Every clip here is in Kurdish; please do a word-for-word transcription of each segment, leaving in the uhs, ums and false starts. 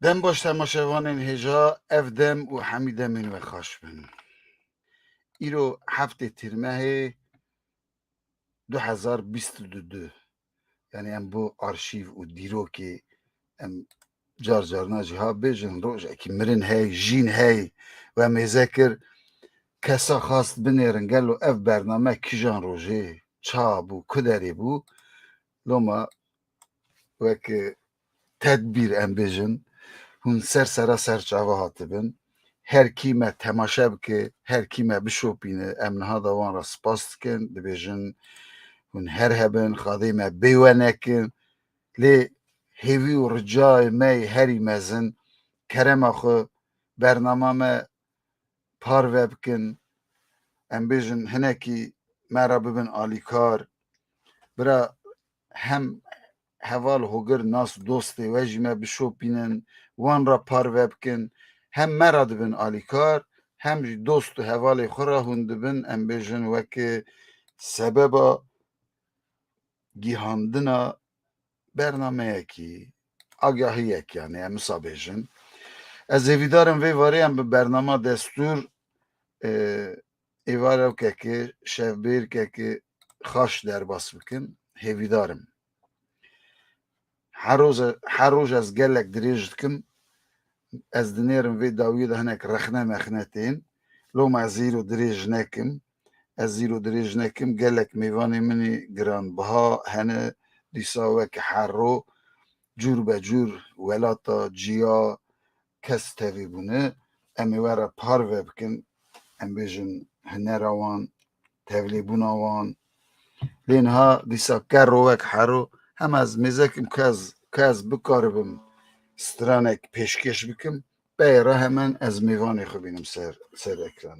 Dem baş temaşevanên hêja, ev dem û hemî demên we xweş bin. Îro heftê Tîrmehê du hezar bîst û du. Yanî em bo arşîv û dîrokê em car carna jî ha bêjin, rojekî mirin hey, jîn hey, we mêze kir, kesa xast binêrin gelo ev bername kîjan rojê, ça bû, ku derê bû, loma wek tedbîr em bêjin, hûn ser sera ser çava hatibin. Her kî me temaşe bike, her kî me bişopîne, em niha da wan re spas dikin, dibêjin hûn her hebin, Xwedê me bêwe nekin. Lê hêvî û ricayê me yê herî mezin, kerema xwe bernama me parve bikin. Em bêjin hinekî me re bibin alîkar. Bira hem heval hogir nas dostê we jî me bişopînin, wan re parve bikin. Hem me re dibin alîkar, hem jî dost û hevalê xwe re hûn dibin, em bêjin weke sebeba gihandina bernameyekî, agahiyek, yanî em wisa bêjin. Ez hêvîdar im vê varê em bi bernama destûr, e, êvarokekê, şevbêrkekê xaş derbas bikin. Hêvîdar im. Her roj, her roj ez gelek dirêj dikim. Ez dinêrim vê dawiyê de hinek rexne mexne tên. Loma ez îro dirêj nekim. Ez îro dirêj nekim. Gelek mêvanê min ê giranbiha hene. Dîsa wek her ro cûr be cûr welata, ciya, kes tevî bûne. Em ê we re parve bikin. Em bêjin hunera wan, tevlêbûna wan. Lê niha dîsa ker ro wek hero, hem ez mêzekim ku ez, ku ez bikaribim stranek pêşkêş bikim, beyê re hemen ez mêvanê xwe bînim ser, ser ekran.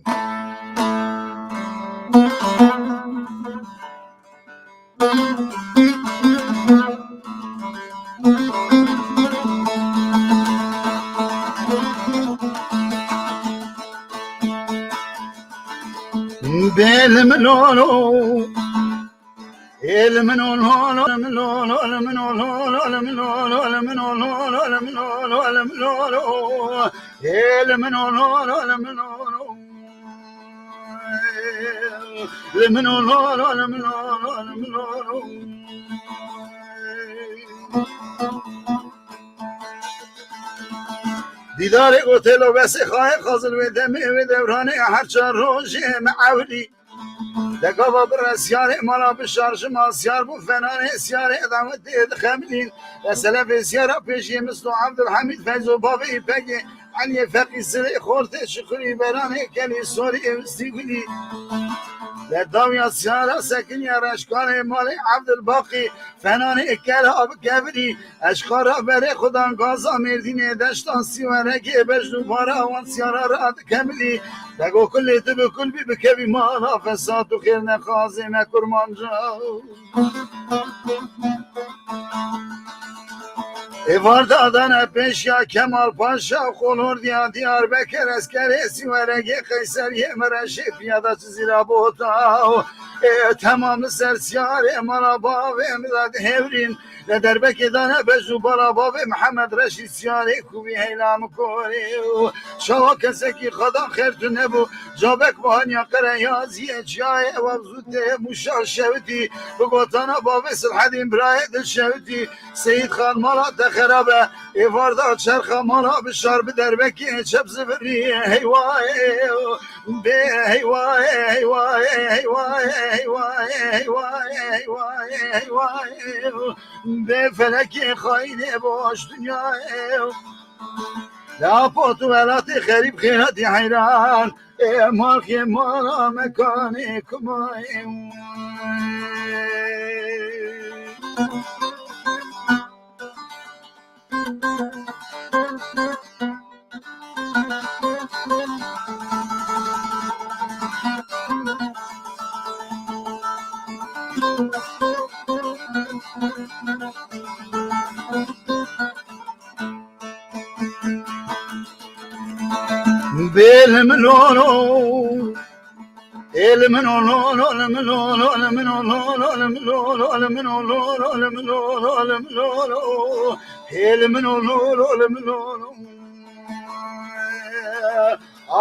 Bêl min olo, êl min olo, min olo, min olo, min olo, min olo, min olo, min olo, min olo, min olo, êl min olo, min olo. Dîdarê gotê lo besê xayê xazil wê demê wê dewranê her çar rojê me ewlî. De gava bire siyarê mala bi şarjima siyar bû fenanê siyarê dawetê dixemilîn. De selefê siyara pêşiyê Misto Evdilhemîd Feyzo bavê Îpegê Eliyê Feqî Sirê Xortê Şikurî Beranê Kelî Sorî Êwistî Gulî. Le dawiya siyara sekiniya reşkarê malê Evdil Baqî fenanê kela bi kevirî. Eşqara berê xudan gaza Mêrdînê deşta Sîwerekê beş dubara wan siyara ra dikemilî. Dego kulê tu bi kul bî bikevî mala fesat û xêr nexazê me kurmanca. Êvarda dane pêşiya Kemal Paşa, Xolordiya Diyarbekir, eskerê Sîweregê Qeyseriyê Mireşê piyada Cizîra Bota. Ê, temam li ser siyarê mala bavê min de dihêvrîn. Li derbekê dane bej û bala bavê Mihemed Reşîd siyarê ku wî heyla min korê. Çawa kesekî xwedan xêr tu nebû. Cabek bahaniya qereyaziyê çiyayê ew zû tê mûşa şewitî. Bi gotana bavê Silhedîn birayê dil şewitî. Seyîd Xan mala te xerab e. Êvarda çerxa mala bi şar bi derbekê çep zivirî. Heywaye, bê heywaye, heywaye, heywaye, heywaye, heywaye, heywaye, heywaye. Bê felekê xayînê boş dinyayê. La pot welatê xerîb xêratî heyran. Ê malxê mala mekanê kumayê. Bêl min olo. Hêl min o lo lo li min o lo li min o lo lo li min o lo lo li min o lo lo li min o lo lo li min o lo lo. Hêl min o lo lo li min o lo.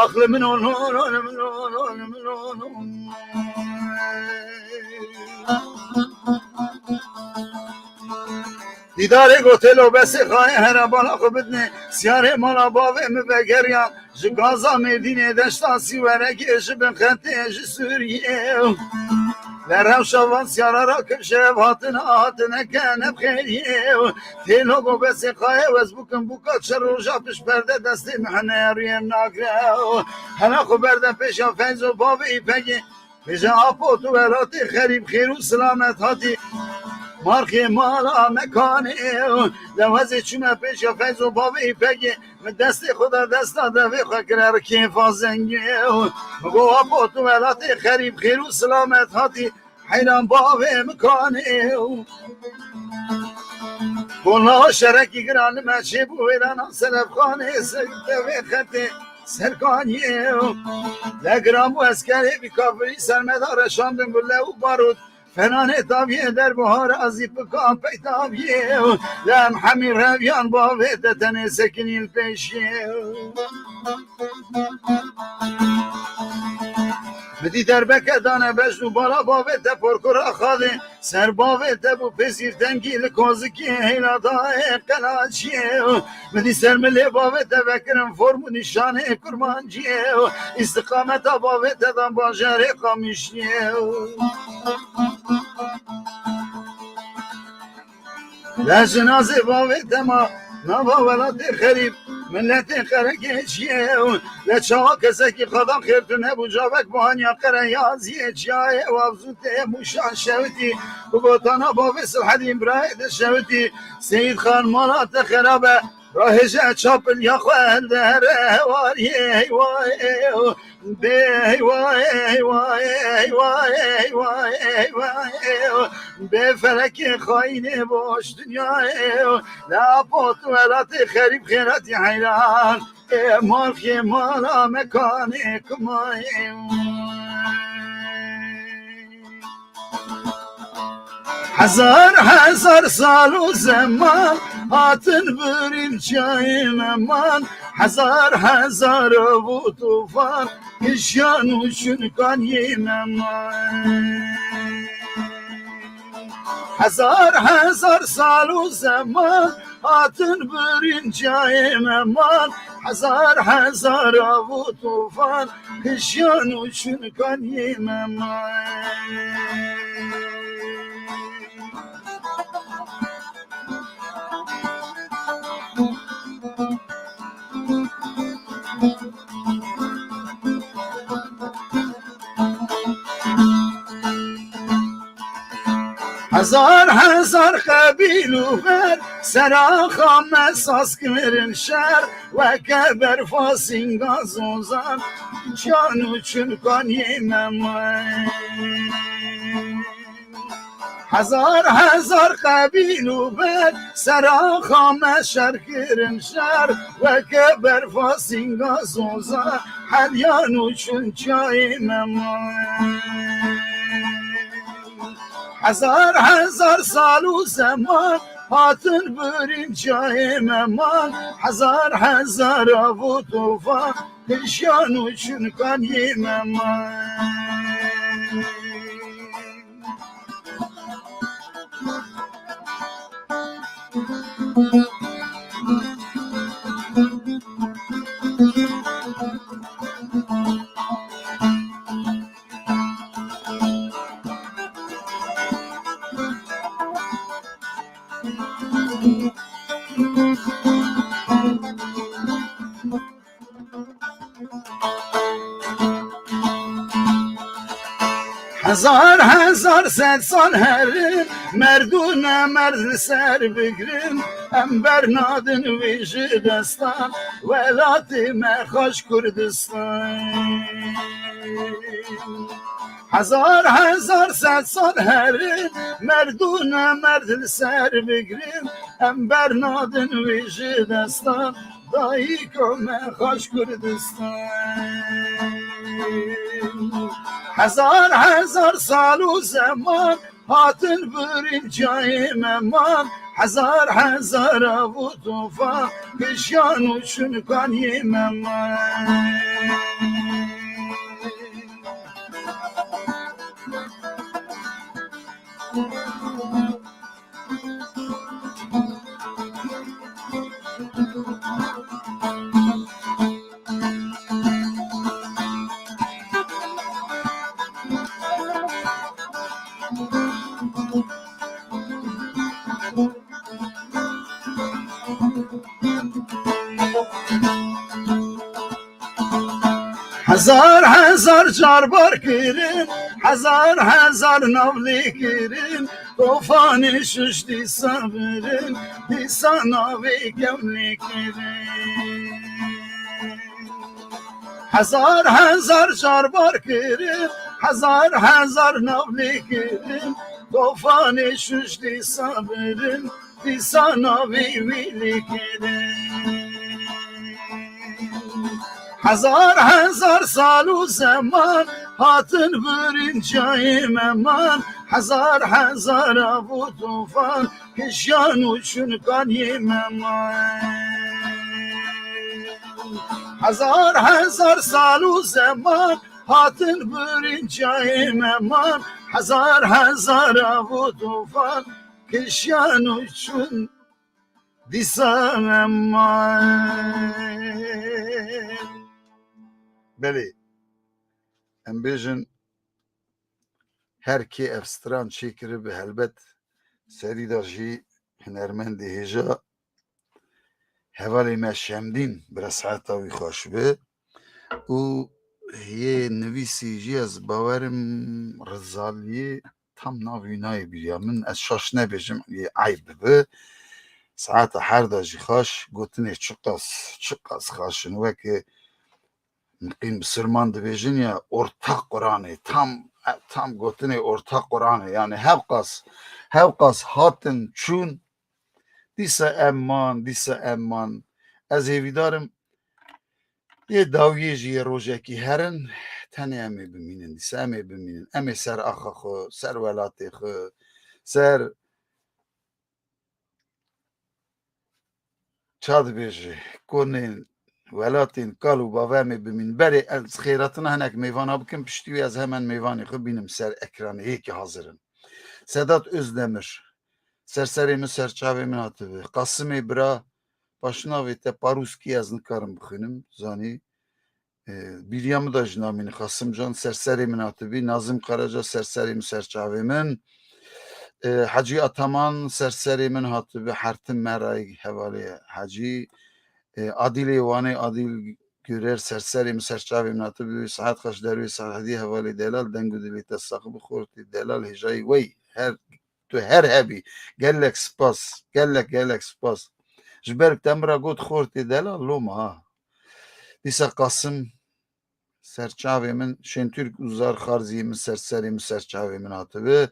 Ax li min o lo lo li min o lo li min o lo. Dîdarê gotê lo besê xayê here bala xwe bidinê, siyarê mala bavê min vegeriyan, ji gaza Mêrdînê deşta Sîwerekê, ji bin xetê ji Sûriyê. Ve rewşa van siyara ra kifşe ev hatine, hatine kene bi xêriyê. Tê logo besê xayê wez bûkin bûka çi roja pişt perde destê min hene rûyê min nagre. Hela xwe berde pêşa Feyzo bavê Îpegê. Bêje apo tu welatê xerîb xêr û silamet hatî. Marxê mala mekanê. De wezê çûme pêşa Feyzo bavê Îpegê. Min destê xwe da desta devê xwe kire rikê fa zengê. Min go apo tu welatê xerîb xêr û silamet hatî. Heyran bavê mikanê. Kola şerekî giran li me çêbû wêrana Selefxanê ser devê xetê. Serkaniyê. Le giran bû eskerê bî kafirî ser me da reşandin gule û barût. Fenanê taviyê derbihar azî bika peytaviyê. Le em hemî reviyan bavê te tenê sekinî li pêşiyê. Min dî derbeke dane bejn û bala bavê te porkura xalê. Ser bavê te bû pêsîr tengî li kozikê hêla dayê qelaçiyê. Min dî ser milê bavê te vekirin form û nîşanê kurmanciyê. Îstiqameta bavê te dan bajarê Qamişliyê. Le jinazê bavê te ma nava welatê xerîb, miletê qerekeçiyê. Le çawa kesekî xadan xêr tu nebû, cavek bahanya qereyaziyê çiyayê û avzû tê mûşan şewitî. Bi gotana bavê Silhedîn birayê de şewitî. Seyîd Xan mala te xerabe, rahêje çapiliya xwe helde here hewariyê heywaye. Bê heywaye, heywaye, heywaye, heywaye, heywaye. Bê felekê xayînê boş dinyayê. La pot welatê xerîb xêratî heyran. Ê marxê mala mekanê kumayê. Hezar hezar sal û zeman hatin birîn çiyayê me man. Hezar hezar av û tufan kişiyan û çûn kaniyê me man. Hezar hezar sal û zeman hatin birîn çiyayê me man. Hezar hezar av û tufan kişiyan û çûn kaniyê me man. Hezar hezar qebîl û ber sera xame saz kirin şer. Weke berfa sînga zozan, can û çûn kaniyê me man. Hezar hezar qebîl û ber sera xame şer kirin şer. Weke berfa sînga zozan, her yan û çûn çiyayê me man. Hezar hezar sal û zeman hatin birîn çiyayê me man. Hezar hezar av û tufan kişiyan û çûn kaniyê me man. Hezar hezar sed sal herin, merd û nemerd li ser bigrin, em bernadin wî ji destan, welatê me xweş Kurdistan. Hezar hezar sed sal herin, merd û nemerd li ser bigrin, em bernadin wî ji destan, dayika me xweş Kurdistan. Hezar hezar sal û zeman hatin birîn cayê me man, hezar hezar av û tufan kijiyan û çûn kaniyê me man. Hezar hezar car bar kirin, hezar hezar nav lê kirin, tofanê şiş dîsa birin, dîsa navê kew lê kirin. Hezar hezar car bar kirin, hezar hezar nav lê kirin, tofanê şiş dîsa birin, dîsa navê wî lê kirin. Hezar hezar sal û zeman hatin birîn cayê me man, hezar hezar av û tufan kijiyan û çûn kaniyê me man. Hezar hezar sal û zeman hatin birîn cayê me man, hezar hezar av û tufan kijiyan û çûn dîsa me man. Belê, em bêjin, her kê ev stran çêkiribi, helbet serî de jî hunermendê hêja hevalê me Şemdîn, bira saeta wî xweş bi. Û yê nivîsî jî ez bawerim Rizaliyê tam navî nayê bîriya min, ez şaş nebêjim, yê eyb bibi. Saeta her de jî xaş, gotinê çiqas, çiqas xaş in, weke Miqîm bisilman dibêjin ya orta Quranê, tam, tam gotinê orta Quranê, yani hevqas, hevqas hatin çûn, dîsa em man, dîsa em man. Ez hêvîdar im, yê dawiyê jî yê rojekî herin, tenê em ê bimînin, dîsa em ê bimînin. Em ê ser axa xwe, ser welatê xwe, ser ça dibêje, konên welatên kal û bavê em ê bimîn. Berê ez xêratina hinek mêvana bikim, piştî wî ez hemen mêvanê xwe bînim ser ekranê, yê ki hazir in. Sedat Özdemir, ser serê min, ser çavê min hatibi. Qasimê bira, paşnavê te Paruskî ez nikarim bixwînim, zanî. E, bîriya min de jî namîn Qasimcan ser serê min hatibî, Nazim Karaca ser serê min, ser çavê min. E, Hecî Ataman ser serê min hatibî, Hertim Meray hevalê Hecî. E, Adîlê Wanê, Adîl Gürer ser serê min, ser çavê min hatibî, Saet Xaş Dervê Saedî hevalê delal, deng û dilê te sax bi, xortê delal, hêjayî wey her Tu her hebî. Gelek spas. Gelek, gelek spas. Ji ber te min re got xortê delal, loma ha. Dîsa Qasim ser çavê min, Şentürk Uzar Xarzî min ser serê min, ser çavê min hatibi.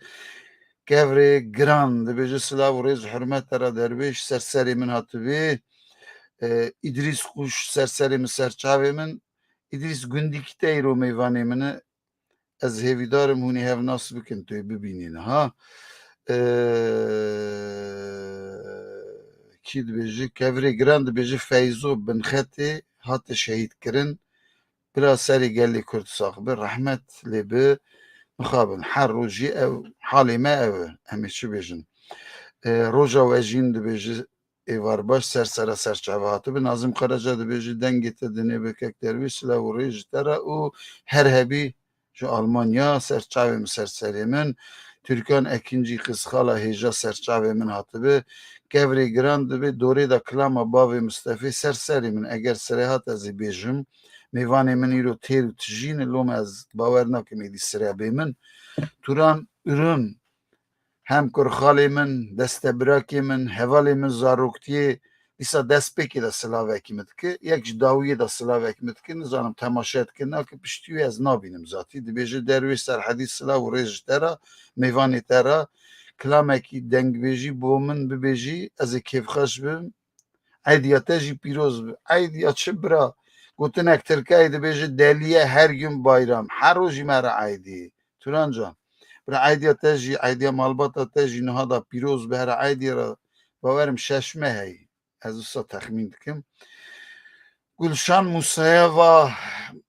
Kevrê Giran dibêje silav û rêz û hurmet te re dervêş ser serê min hatibi. E, Îdrîs Quş ser serê min, ser çavê min. Îdrîs Gundî Kiteyro mêvanê min e. Ez hêvîdar im hûn ê hev nas bikin, tu yê bibînî niha. Ee, kî dibêje? Kevirê Giran dibêje Feyzo Binxetê hate şehîdkirin. Bila serê gelê Kurd sax bi, rehmet lê bi. Mixabin her rojî ev halê me ev e. Em ê çi bêjin? Ee, Roja Wejîn dibêje Êvar baş, ser sera ser çava hatibi. Nazim Karaca dibêje, dengê te dinê be kek Dervîş, silav û rê ji te re û her hebî ji Almanya, ser çavê min, ser serê min. Türkan Ekincî, qizxala hêja, ser çavê min hatibi. Kevirê Giran dibê dorê de kilama bavê Mistefê, ser serê min, eger sirehat ez ê bêjim. Mêvanê min îro têr û tijî ne, loma ez bawer nakim êdî sire bê min. Turan Ürün, hem kurxalê min, destebirakê min, hevalê min zaroktiyê, dîsa destpêkê de silavekî min dike, yek ji dawiyê de silavekî min dike, nizanim temaşe dike, nake, piştî wî ez nabînim zatî. Dibêje, Derwêş Serhedî, silav û rêz ji te re, mêvanê te re, kilamekî dengbêjî bo min bibêjî, ez ê kêfxweş bim. Eydiya te jî pîroz bi. Eydiya çi bira? Gotinek Tirkayê dibêje deliye her gün bayram. Her rojî me re eydî. Turan can. Bira eydiya te jî, eydiya malbata te jî niha da pîroz be, here eydî re bawerim şeş meh heyî. Ez wisa texmîn dikim. Gulşan Musayeva,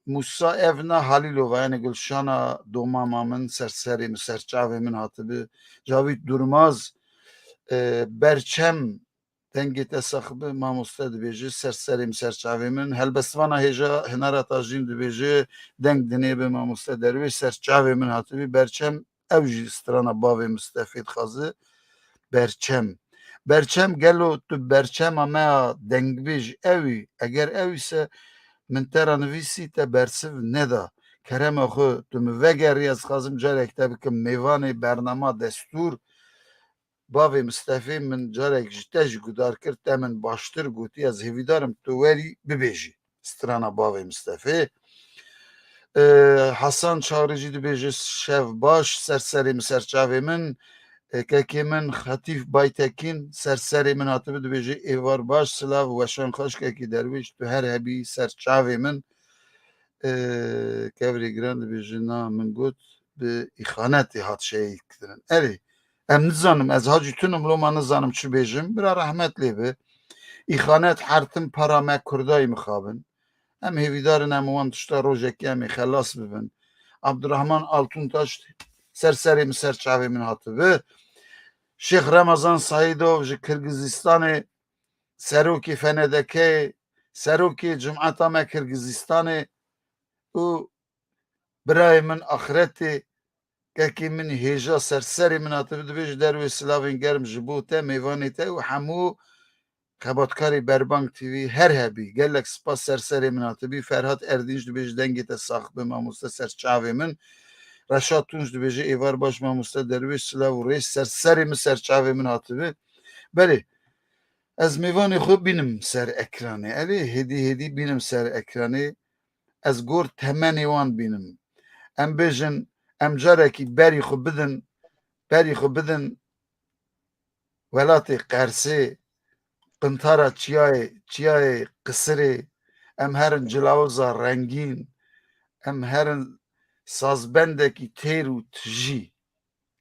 Musa evna Halilova, yani Gulşana domama min, ser serê min, ser çavê min hatibi. Cavit Durmaz, e, Berçem, dengê te sax bi, mamoste dibêje, ser serê min, ser çavê min. Helbestvana hêja Hinara Tajîn dibêje, deng dinê bi mamoste Derwêş, ser çavê min hatibi. Berçem, ew jî strana bavê Mistefê dixwaze. Berçem. Berçem, gelo tu berçema me ya dengbêj ew î? Eger ew îse min te ra nivîsî, te bersiv neda. Kerema xwe tu min vegerî, ez dixwazim carek te bikim mêvanê bernama destûr. Bavê Mistefê min carek ji te jî gudar kir, te min baştir gotî, ez hêvîdar im tu werî bibêjî. Strana bavê Mistefê. E, Hasan Çağrı jî dibêje, şev baş, ser serê min, ser çavê min. E, kekê min Xetîf Baytekin, ser serê min hatibi, dibêje, êvar baş, silav, weşan xweş, kekî Derwêş, tu her hebî, ser çavê min. E, kevirê giran dibêje, na min got, bi îxanetê hat şehîd kirin. Erê, em nizanim, ez hacî tunim, loma nizanim çi bêjim. Bira rehmet lê bi. Îxanet her tim para me kurdayî mixabin. Em hêvîdar in, em wan tişta rojekê em ê xelas bibin. Abdurrahman Altuntaş, ser serê min, ser çavê min hatibi. Şêx Remezan Saîdov ji Kirgizistanê, serokê F N D K, serokê Cimeta me Kirgizistanê û birayê min axretê, kekê min hêja, ser serê min hatibi, dibêje, derwê silavên germ ji bo te, mêvanê te û hemû xebatkarê Berbang T V, her hebî. Gelek spas, ser serê min hatibî. Ferhat Erdinç dibêje, dengê te sax be mamoste, ser çavê min. Reşat Tunç dibêje, êvar baş mamoste Derwêş, silav û rêz, ser serê min, ser çavê min hatibi. Belê, ez mêvanê xwe bînim ser ekranê. Elê hêdî hêdî bînim ser ekranê. Ez gor temenê wan bînim. Em bêjin, em carekî berî xwe bidin, berî xwe bidin welatê Qersê, qintara çiyayê, çiyayê Qisirê, em herin cilawiza rengîn, em herin sazbendekî têr û tijî.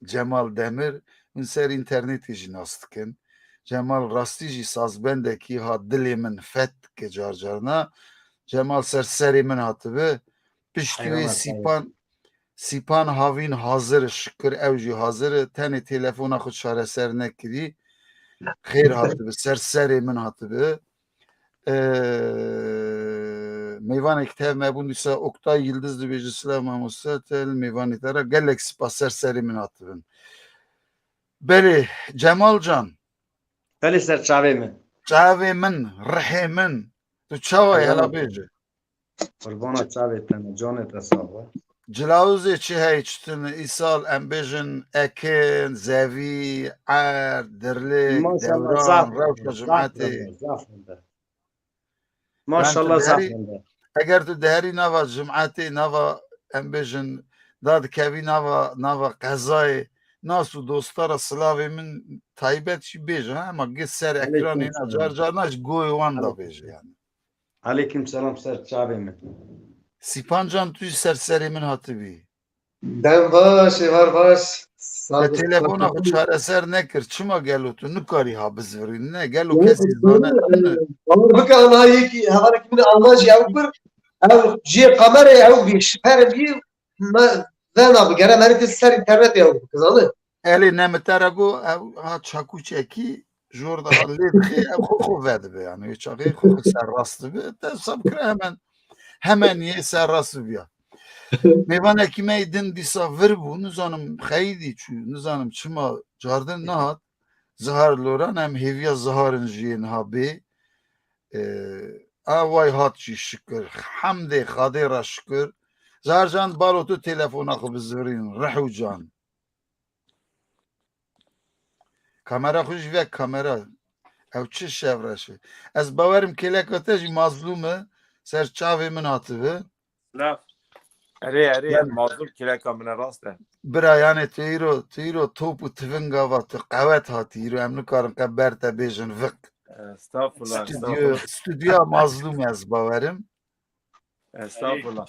Cemal Demir, hûn ser înternetê jî nas dikin. Cemal rastî jî sazbendekî ha dilê min feth dike car carna. Cemal ser serê min hatibi. Piştî wê Sîpan, Sîpan Havîn hazir e, şikir ew jî hazir e. Tenê telefona xwe çareser nekirî. Xêr hatibi, ser serê min hatibi. Ee, mêvanekî tev me bûn dîsa Oktay Yildiz dibêje, silav mamoste, te li mêvanê te re gelek spas, ser serê min hatibin. Belê, Cemal can. Belê ser çavê min. Çavê min, rihê min. Tu çawa yî, hela bêje. Qurbana çavê te ne, canê te sax be. Cilawizê çi heye, çi tune? Îsal em bêjin Ekin, Zevî, Erd, Dirlik, Dewran, Rewşa Cumetê. Maşallah, zaf hinde. Maşallah, zaf hinde. Eger tu diherî nava Cumetê, nava, em bêjin, dadikevî nava, nava qezayê, nas û dostara silavê min taybet jî bêje, ha? Ema gê ser ekranê na, car car na ji goyê wan da bêje yani. Aleykum selam, ser çavê min. Sîpan can, tu jî ser serê min hatibî. Dem baş, êvar baş. Te telefona xwe çareser nekir. Çima gelo tu nikarî ha bizvirî? Ne, gelo kesî zane tune? Bawer bike, ana yekî hevalekî min Alman jî ew kir. Ew jê kamerê ew bî, şiper bî, me vena bigere, merê te ser înternetê ew bike, zanî? Elê ne min te re got, ew ha çakûçekî jor de ha lê dixê, ew xwe xwe vedibe yani. Wê çaxê xwe xwe serrast dibe. Te wisa bikire hemen, hemen yê serrast bibiya. Mêvanekî me yê din dîsa vir bû, nizanim xeyîdî çû, nizanim çima cardin nehat. Zihar Loran, em hêviya Ziharin jî yê niha bê. Ee, a way hat jî şikir. Hemdê Xadê re şikir. Zihar can, balo tu telefona xwe bizirîn, rih û can. Kamera xwe jî vek kamera. Ew çi şevreş e. Ez bawerim kêleka te jî mazlûm e. Ser çavê min hatibi. Silav. Erê, erê, mazlûm kêleka min e, rast e. Bira, yani tu îro, tu îro top û tivinga va, tu qewet hatî îro, em nikarin qe ber te bêjin viq. Estağfurullah, estağfurullah. Stüdyo, stüdyoya mazlûm e, ez bawerim. Estağfurullah.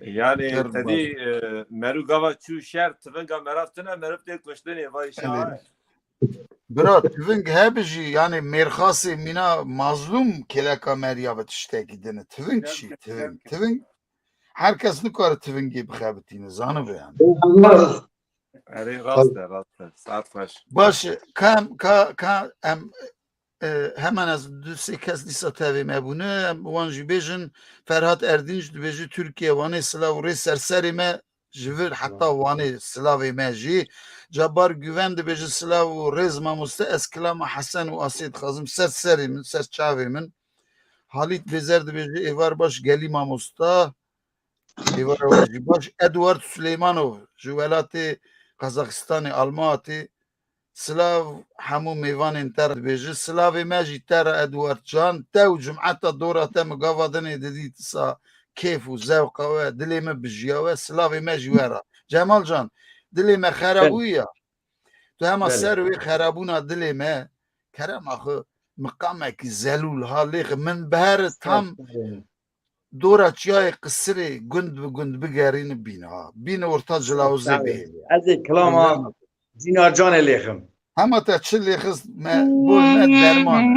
Yani Kırk tedî e, meru gava çû şer tivinga merav tine meriv tê kuştinê vay şair. Bira, tiving hebijî, yani mêrxasê mîna mazlûm kêleka meriya bi tiştekî dine. Tiving şî, tiving, tiving. Her kes nikare tivingê bixebitîne, zanibe yani. Erê rast e, rast e. Saet xweş. Baş, ka em, ka, ka em, e, hemen ez du sê kes dîsa tevê me bûne, em wan jî bêjin, Ferhat Erdinç dibêje Tirkiye, Wanê silav û rê serserê me, ji vir heta Wanê silavê me jî. Cabbar Güven dibêje silav û rêz mamoste, ez kilama Hesen û Asiyê dixwazim ser serê min, ser çavê min. Halît Bêzer dibêje êvar baş gelî mamosta. Êvar we jî baş. Edward Suleymanov ji welatê Qazaxistanê, Almatê. Silav hemû mêvanên te re dibêje. Silavê me jî te re Edward Can. Te û cumeta dora te min gava dinê didî tisa kêf û zewqa we, dilê min bijiya we. Silavê me jî we re. Cemal Can, dilê me xerabû ya. Tu hema Belê. ser wê xerabûna dilê me, kerema xwe miqamekî zelûl ha lêxe min bi here tam dora çiyayê qisirê gund bi gund bigerîne bîne ha. Bîne orta cilawizê bihêle. Ez ê kilama Cînar Canê lêxim. Hema te çi lêxist me, bol me derman.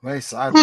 Vay saat.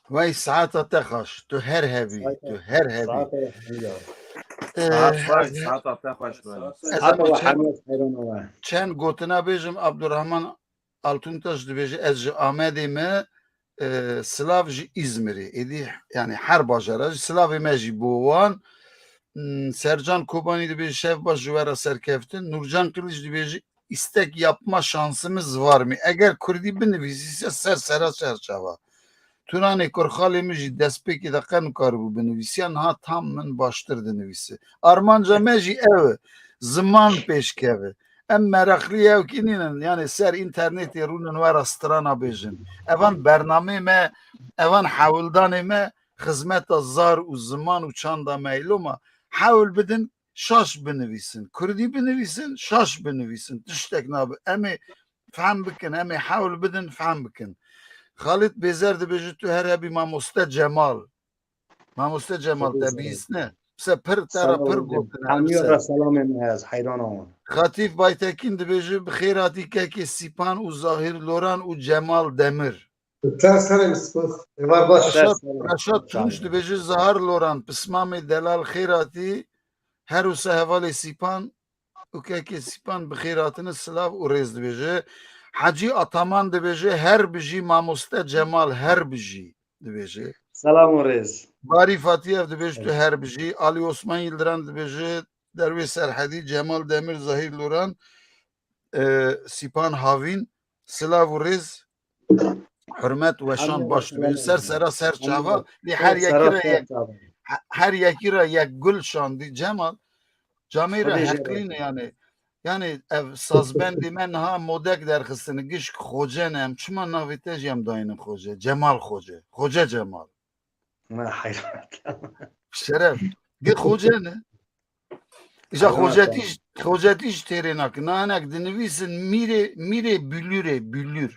Wey saeta te xweş. Tu her hebî. Saeta, tu her hebî. Saeta we hemiya. Ee, Saet xweş, ez, saeta te xweş be. Ez Saeta ema we çend, hemiya, seyran we. Çend gotina bêjim, Abdurrahman Altuntaş dibêje, ez ji Amedê me, e, silav ji Îzmirê. Êdî, yani her bajara jî silavê me jî bo wan. Hmm, Sercan Kobanî dibêje, şev baş ji we re serkeftin. Nurcan Kiliç dibêje, istek yapma şansımız var mı? Eger kurdî binivîsîse ser sera çerçava. Turanê kurxalê min jî destpêkê de qe nikaribû binivîsiya, niha tam min baştir dinivîse. Armanca me jî ew e, ziman pêşkeve. Em meraqlî ew kî nînin, yanê ser înternetê rûnin we re strana bêjin. Evan bernamê me, evan hewldanê me xizmeta zar û ziman û çanda me ye. Loma hewl bidin, şaş binivîsin. Kurdî binivîsin, şaş binivîsin. Tiştek nabe. Em ê fehm bikin, em ê hewl bidin, fehm bikin. Xalid Bêzer dibêje, tu her hebî mamoste Cemal. Mamoste Cemal, te bihîstine? Pise pir te re pir gotin. Hemiya re selamê min heye, ez heyran wan. Xatîf Baytekîn dibêje, bi xêr hatî kekê Sîpan û Zahîr Loran û Cemal Demir. Ser serê min spas. Êvar baş. Reşat, Reşat Tunç dibêje, Zahar Loran, pismamê delal xêr hatî, her wisa hevalê Sîpan û kekê Sîpan bi xêr hatine, silav û rêz dibêje. Hecî Ataman dibêje, her bijî mamoste Cemal, her bijî dibêje. Selam û rêz. Barî Fatiyev dibêje, tu her bijî. Alî Osman Yildiran dibêje, Derwê Serhedî, Cemal Demir, Zahîr Loran, e, Sîpan Havîn, silav û rêz, hurmet, weşan, baş dibêje. Ser sera ser çava, lê her yekî re yek, he-, her yekî re yek gul şandî. Cemal, camê re heqlî ne yani. Yani ev sazbendê me niha modek derxistine, gişk Xoce ne, em çima navê te jî em dayînin Xoce? Cemal Xoce. Xoce Cemal. Ne heyran. Şeref. Gi Xoce ne? Îja Xocetî jî, Xocetî jî têrê nakin. Na hinek dinivîsin Mîrê, Mîrê Bilûrê, Bilûr.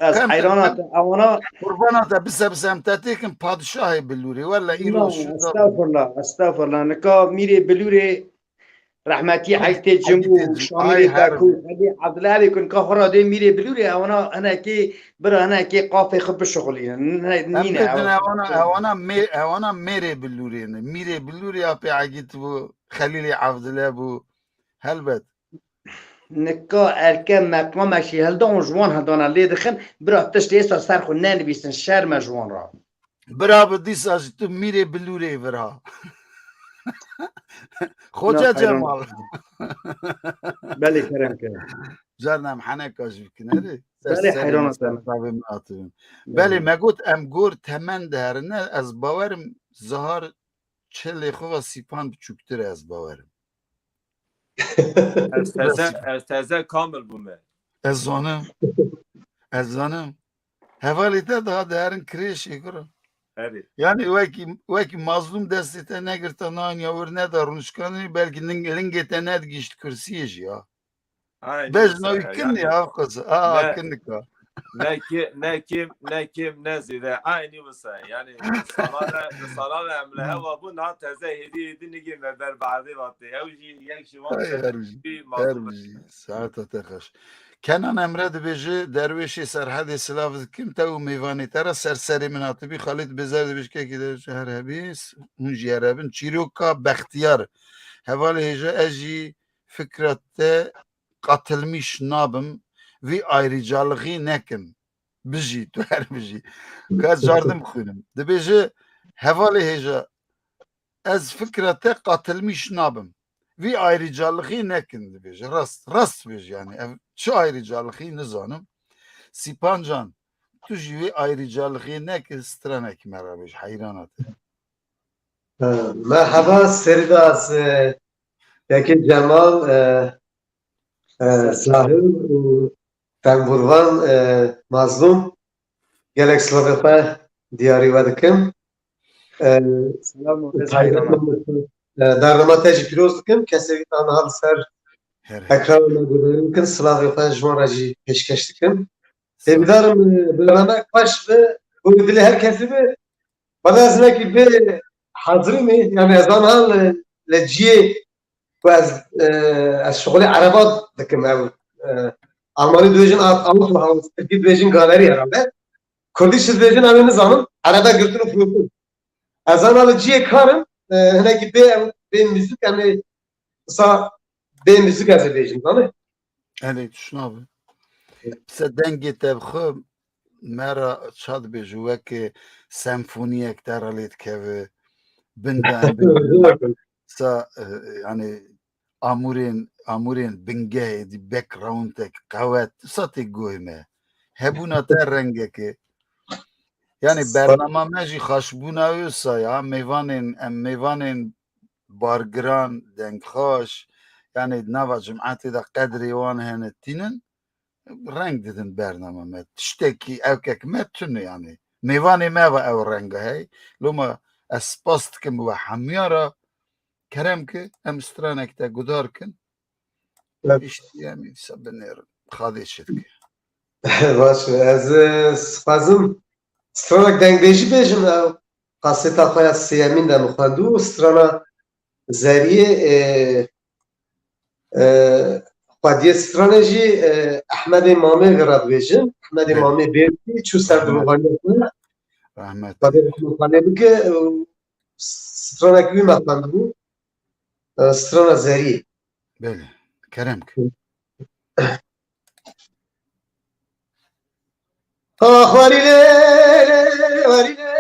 Ez heyrana te, ewana. Qurbana te bise bise em te têkin padişahê Bilûrê. Wele îro şu. Estağfurullah, estağfurullah. Nika Mîrê Bilûrê rehmetî Heydê Cim û Şamîlê Berkû, Xelî Evdilê ku nika xwe radê Mîrê Bilûrê, ewana hinekê, bira hinekê qafê xwe bişuxulînin. Nîne ewana, ewana mê-, ewana Mêrê Bilûrê ne. Mîrê Bilûrê apê Egît bû, Xelîlê Evdile bû. Helbet. Nika erke meqamek jî hildan û ji wan hildana lê dixin, bira tiştê êsta ser xwe nenivîsin, şerm e ji wan re. Bira bi dîsa ji tu Mîrê Bilûrê vira. Xoce Cemal. Belê kerem ke. Carna em heneka jî bikin, erê. Belê heyran ser çavê min hatibin. Belê me got em gor temen diherine, ez bawerim Zahar çilê xwe ve Sîpan biçûktir e, ez bawerim. Ez teze, ez teze kamil bûme. Ez zanim. Ez zanim. Hevalê te daha diherin kirêşê kuro. Erê. Yani wekî, wekî mazlûm destê te negirta naniya wir neda rûnişkanê, belkî ling-, lingê te nedigihîşt kursiyê jî ya. Bejna wî kin ya, ev qis. A, kin nika. Ne kê-, ne kêm, ne kêm, ne zêde. Aynî wisa. Yani, salane, salane em li hewa bûn, ha teze hêdî hêdî nigê me ber badê vatê. Ew jî yek ji wan sebebî her bijî, her bijî. Saeta te xweş. Kenan Emre dibêje, derwêşê Serhedê silav dikim, te û mêvanê te re ser serê min hatibî. Xalid Bezer dibêje, kekî de her hebî, hûn jî her hebin. Çîroka Bextiyar. Hevalê hêja, ez jî fikra te qatilmîş nabim, vî ayrıcalığî nekim. Bijî, tu her bijî. Ka ez cardim bixwînim. Dibêje, hevalê hêja, ez fikra te qatilmîş nabim. Vî ayrıcalığî nekin, dibêje. Rast, rast dibêje yani. Ev çi ayrıcalığî nizanim. Sîpancan, tu jî vî ayrıcalığî nekin, stranekî me re bêje, heyrana te. Merhaba, serî de ez, e, Kekê Cemal, e, e, Zahir û Tembûrvan, e, Mazlûm, gelek silavê xwe diyarî we dikim. E, Selam û rêz taybet heyran. E, bernama te jî pîroz dikim. Kesê wî taniha li ser Her her. Ekrana me guhdarî bikin, silavê xwe ji wan re jî pêşkeş dikim. Sağ ol. Hêvîdar im, e, bername xweş be, bo dilê her kesî be. Bana ez hinekî bê hazirî me, yani ez aniha li, li ciyê ku ez, e, ez şixulê ereba dikim, ew, e, Almanî dibêjin Art-, Autohaus, Tirkî dibêjin galerî herhalde. Kurdî çi dibêjin, em ê nizanin. Erebe girtin û firotin. Ez ana li ciyê karim, e, hinekî bê, em, bê muzîk, em ê sa bê muzîk ez ê bêjim, zanî? Erê, tu şina bi. Pise dengê te bi xwe me re ça dibêje, weke senfoniyek te re lê dikeve, bin de em bê sa, e, yani amûrên, amûrên bingehê dî backgroundek qewet, sa tê guhê me. Hebûna te rengeke. Yani bernama me jî xweşbûna wê sa ya, mêvanên, em mêvanên bargiran, dengxweş, yani nava cimetê de qedrê wan hene tînin, reng didin bernama me. Tiştekî ewkek me tune yani. Mêvanê me ve ew renga hey. Loma ez spas dikim we hemiya re. Kerem ki em stranek te gudar kin. Evet. Piştî em îsa binêrin. Xadê çi dike. Baş e. Ez, e, dixwazim stranek dengbêjî bêjim. Ew kaseta xwe ya sêyemîn de min xwendû. Strana Zeriyê, e, e, xwediyê stranê jî, e, Ehmedê Mamê vê re dibêjin. Ehmedê Belê. Mamê Bêrtî çû ser Rahmet. Dirovaniya xwe. Rahmet. Xwedê rehmet xwe lê bike. E, stranek wî me xwendibû. E, strana Zeriyê. Belê. Kerem ki. Ax werî lê lê, werî lê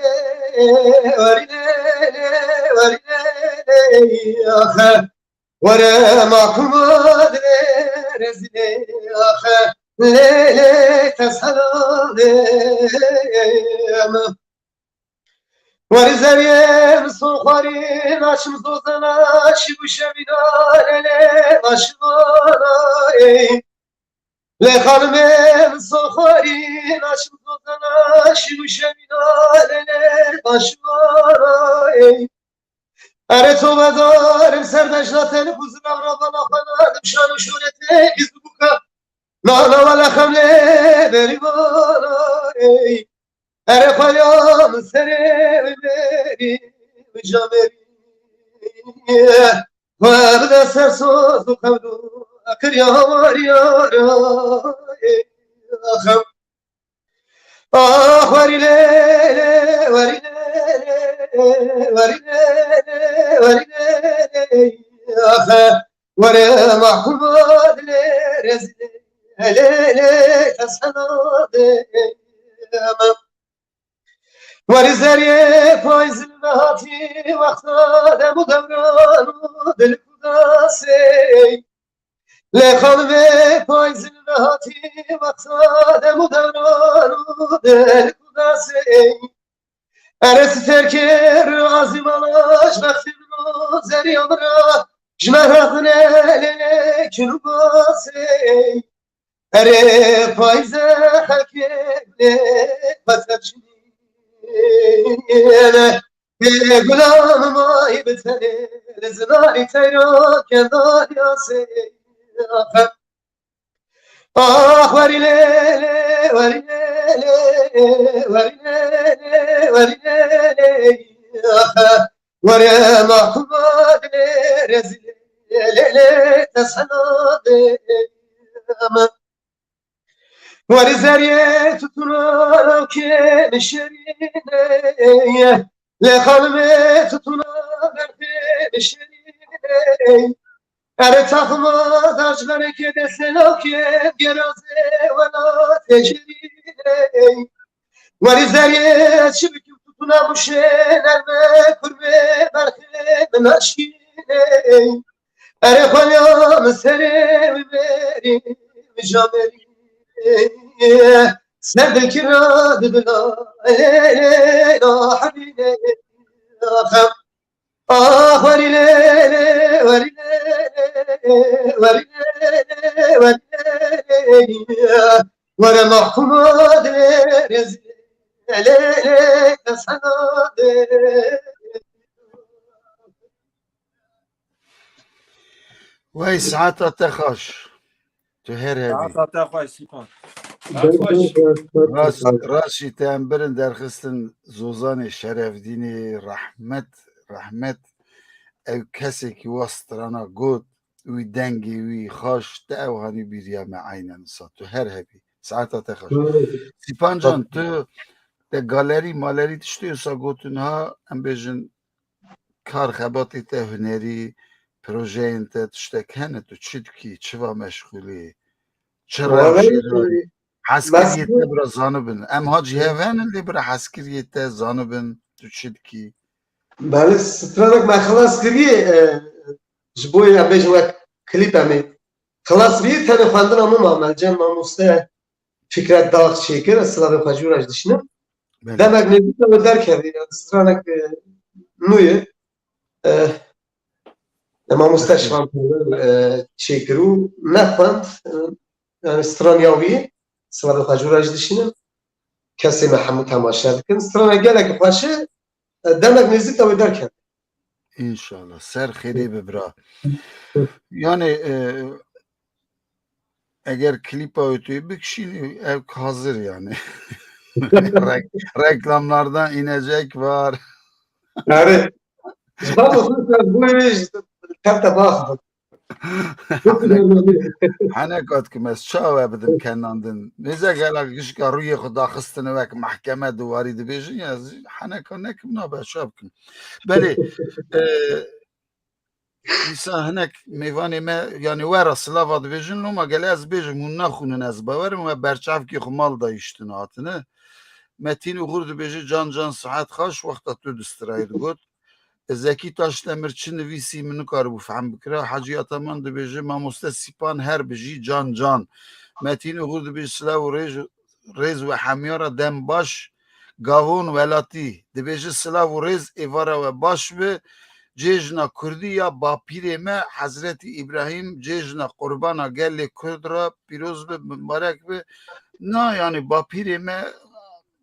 lê, werî lê lê, werî lê lê, axe. Were ma kuma dilê rezîlê, axe. Lê lê teshelê me. Weri zeriyê min son xwarî, naçim zozana, şîv û şevîna, lê lê, naşivana, ey. Lê xanimê min son xwarî, naçim zozana, şîv û şevîna, lê lê, naşivana, ey. Erê tobedarim ser dejna tenik û zirav ravana xwe nadim şan û şoretê, îz û bûka. Nana wele xem lê berî vana, ey. Erê xweliya min serê wê mêrî, wê camêrî. Xwe bide ser soz û xewn û kirya wariyara, ey, axem. Ax werî lê lê, werî lê lê, werî lê lê, werî lê lê, axe. Were mahkuma dilê rezîlê, lê lê tesena dê me. Weri zeriyê payizin ve hatî, wexta dem û dewran û dil kudasê. Lê xanimê payizin ve hatî, wexta dem û dewran û dil kudasê. Erê sifêr kir azî mala ji bextê min û zeriya min re, ji me re xine lê lê kin û basê. Erê payîze xelkê lê xwe seçîne. Bê gulam mayî bi tenê, li zinarî teyra kendariya sê. Ax, werî lê lê, werî lê lê, werî lê lê, werî lê lê, ax, were mahkuma dilê rezîlê, lê lê tesena dê me. Werî zeriyê tutuna kê nişerîne, lê xanimê tutuna berfê nişerîne. Erê taxma daş verekê destê lawkê gerazê welatê şirîne. Werî zeriyê çi bikim tutuna muşê nerme kurmê berxê min aşkîne. Erê xweliya min serê wî mêrî, wî camêrî. Ser dilkira dibila, lê lê la hebîne. Axem. Ax, werî lê lê, werî lê lê, werî lê lê, werî lê lê. Were mahkuma dilê rezîlê, lê lê tesena dê. Wey, saeta te xweş. Tu her hebî. Saeta te xweş, Sîpan. Rast, rast jî te em birin derxistin Zozanê Şerefdînê, rehmet, rehmet. Ew kesekî wa strana got, wî dengê wî xweş, te ew hanî bîriya me eynen wisa. Tu her hebî. Saeta te xweş. Sîpan can, tu te galerî malerî tiştê wisa gotin ha, em bêjin kar xebatê te hunerî, projeyên te tiştek hene, tu çi dikî, çi va meşxulî, çi rew şêdarî? Heskiriyê te bira zanibin. Em ha cî hev henin lê bira heskiriyê te zanibin, tu çi dikî? Belê, stranek me xilas kiriye, e, ji bo em bêjin wek klîp em ê xilas bî, tenê xwendina min ma Melcem mamoste Fikret Dağ çêkir, ez silavê xwe jû re ji dişinim. Belê. Demek nêzîk de derkevî, yani stranek, e, nû ye. E, e, mamoste Şivan Pêwel, e, çêkir û nexwend, e, yani straniya wî, silavê xwe jû re ji dişinim. Kesê me hemû temaşe dikin. Stranek gelek xweş e, e, demek nêzîk de wê derkevî. Înşallah. Ser xêrê be bira. Yani, e, eger klîpa wê tu yê bikişînî, ev hazir yani. Rek-, reklamlardan inecek var. Yani, ji xwe xwe ser bu yê ji tev te baxivin. Henek, henek hat kim ez çawe bidim kenandin. Nêze gelek gişka rûyê xwe daxistine wek mehkeme di warî dibêjin ya, ez heneka nekim nabe çav kim. Belê, e, dîsa hinek mêvanê me, yani we ra silava dibêjin, loma gele ez bêjim hûn naxwînin, ez bawerim we berçavkê xwe mal dayiştin hatine. Metîn Uxur dibêje, can can, sihet xaş, wexta tu distirayê digot. Zekî Taşdemir çi nivîsî min nikaribû fehm bikira. Hacî Ataman dibêje, mamoste Sîpan her bijî, can can. Metîn Uxur dibêje, silav û rêj, rêz we hemiya ra dem baş. Gavon Welatî dibêje, silav û rêz êvara we baş be. Cêjna Kurdî ya bapîrê me Hezretî Îbrahîm, cêjna qurbana gelê Kurd ra pîroz be, mibarek be. Na, yani bapîrê me,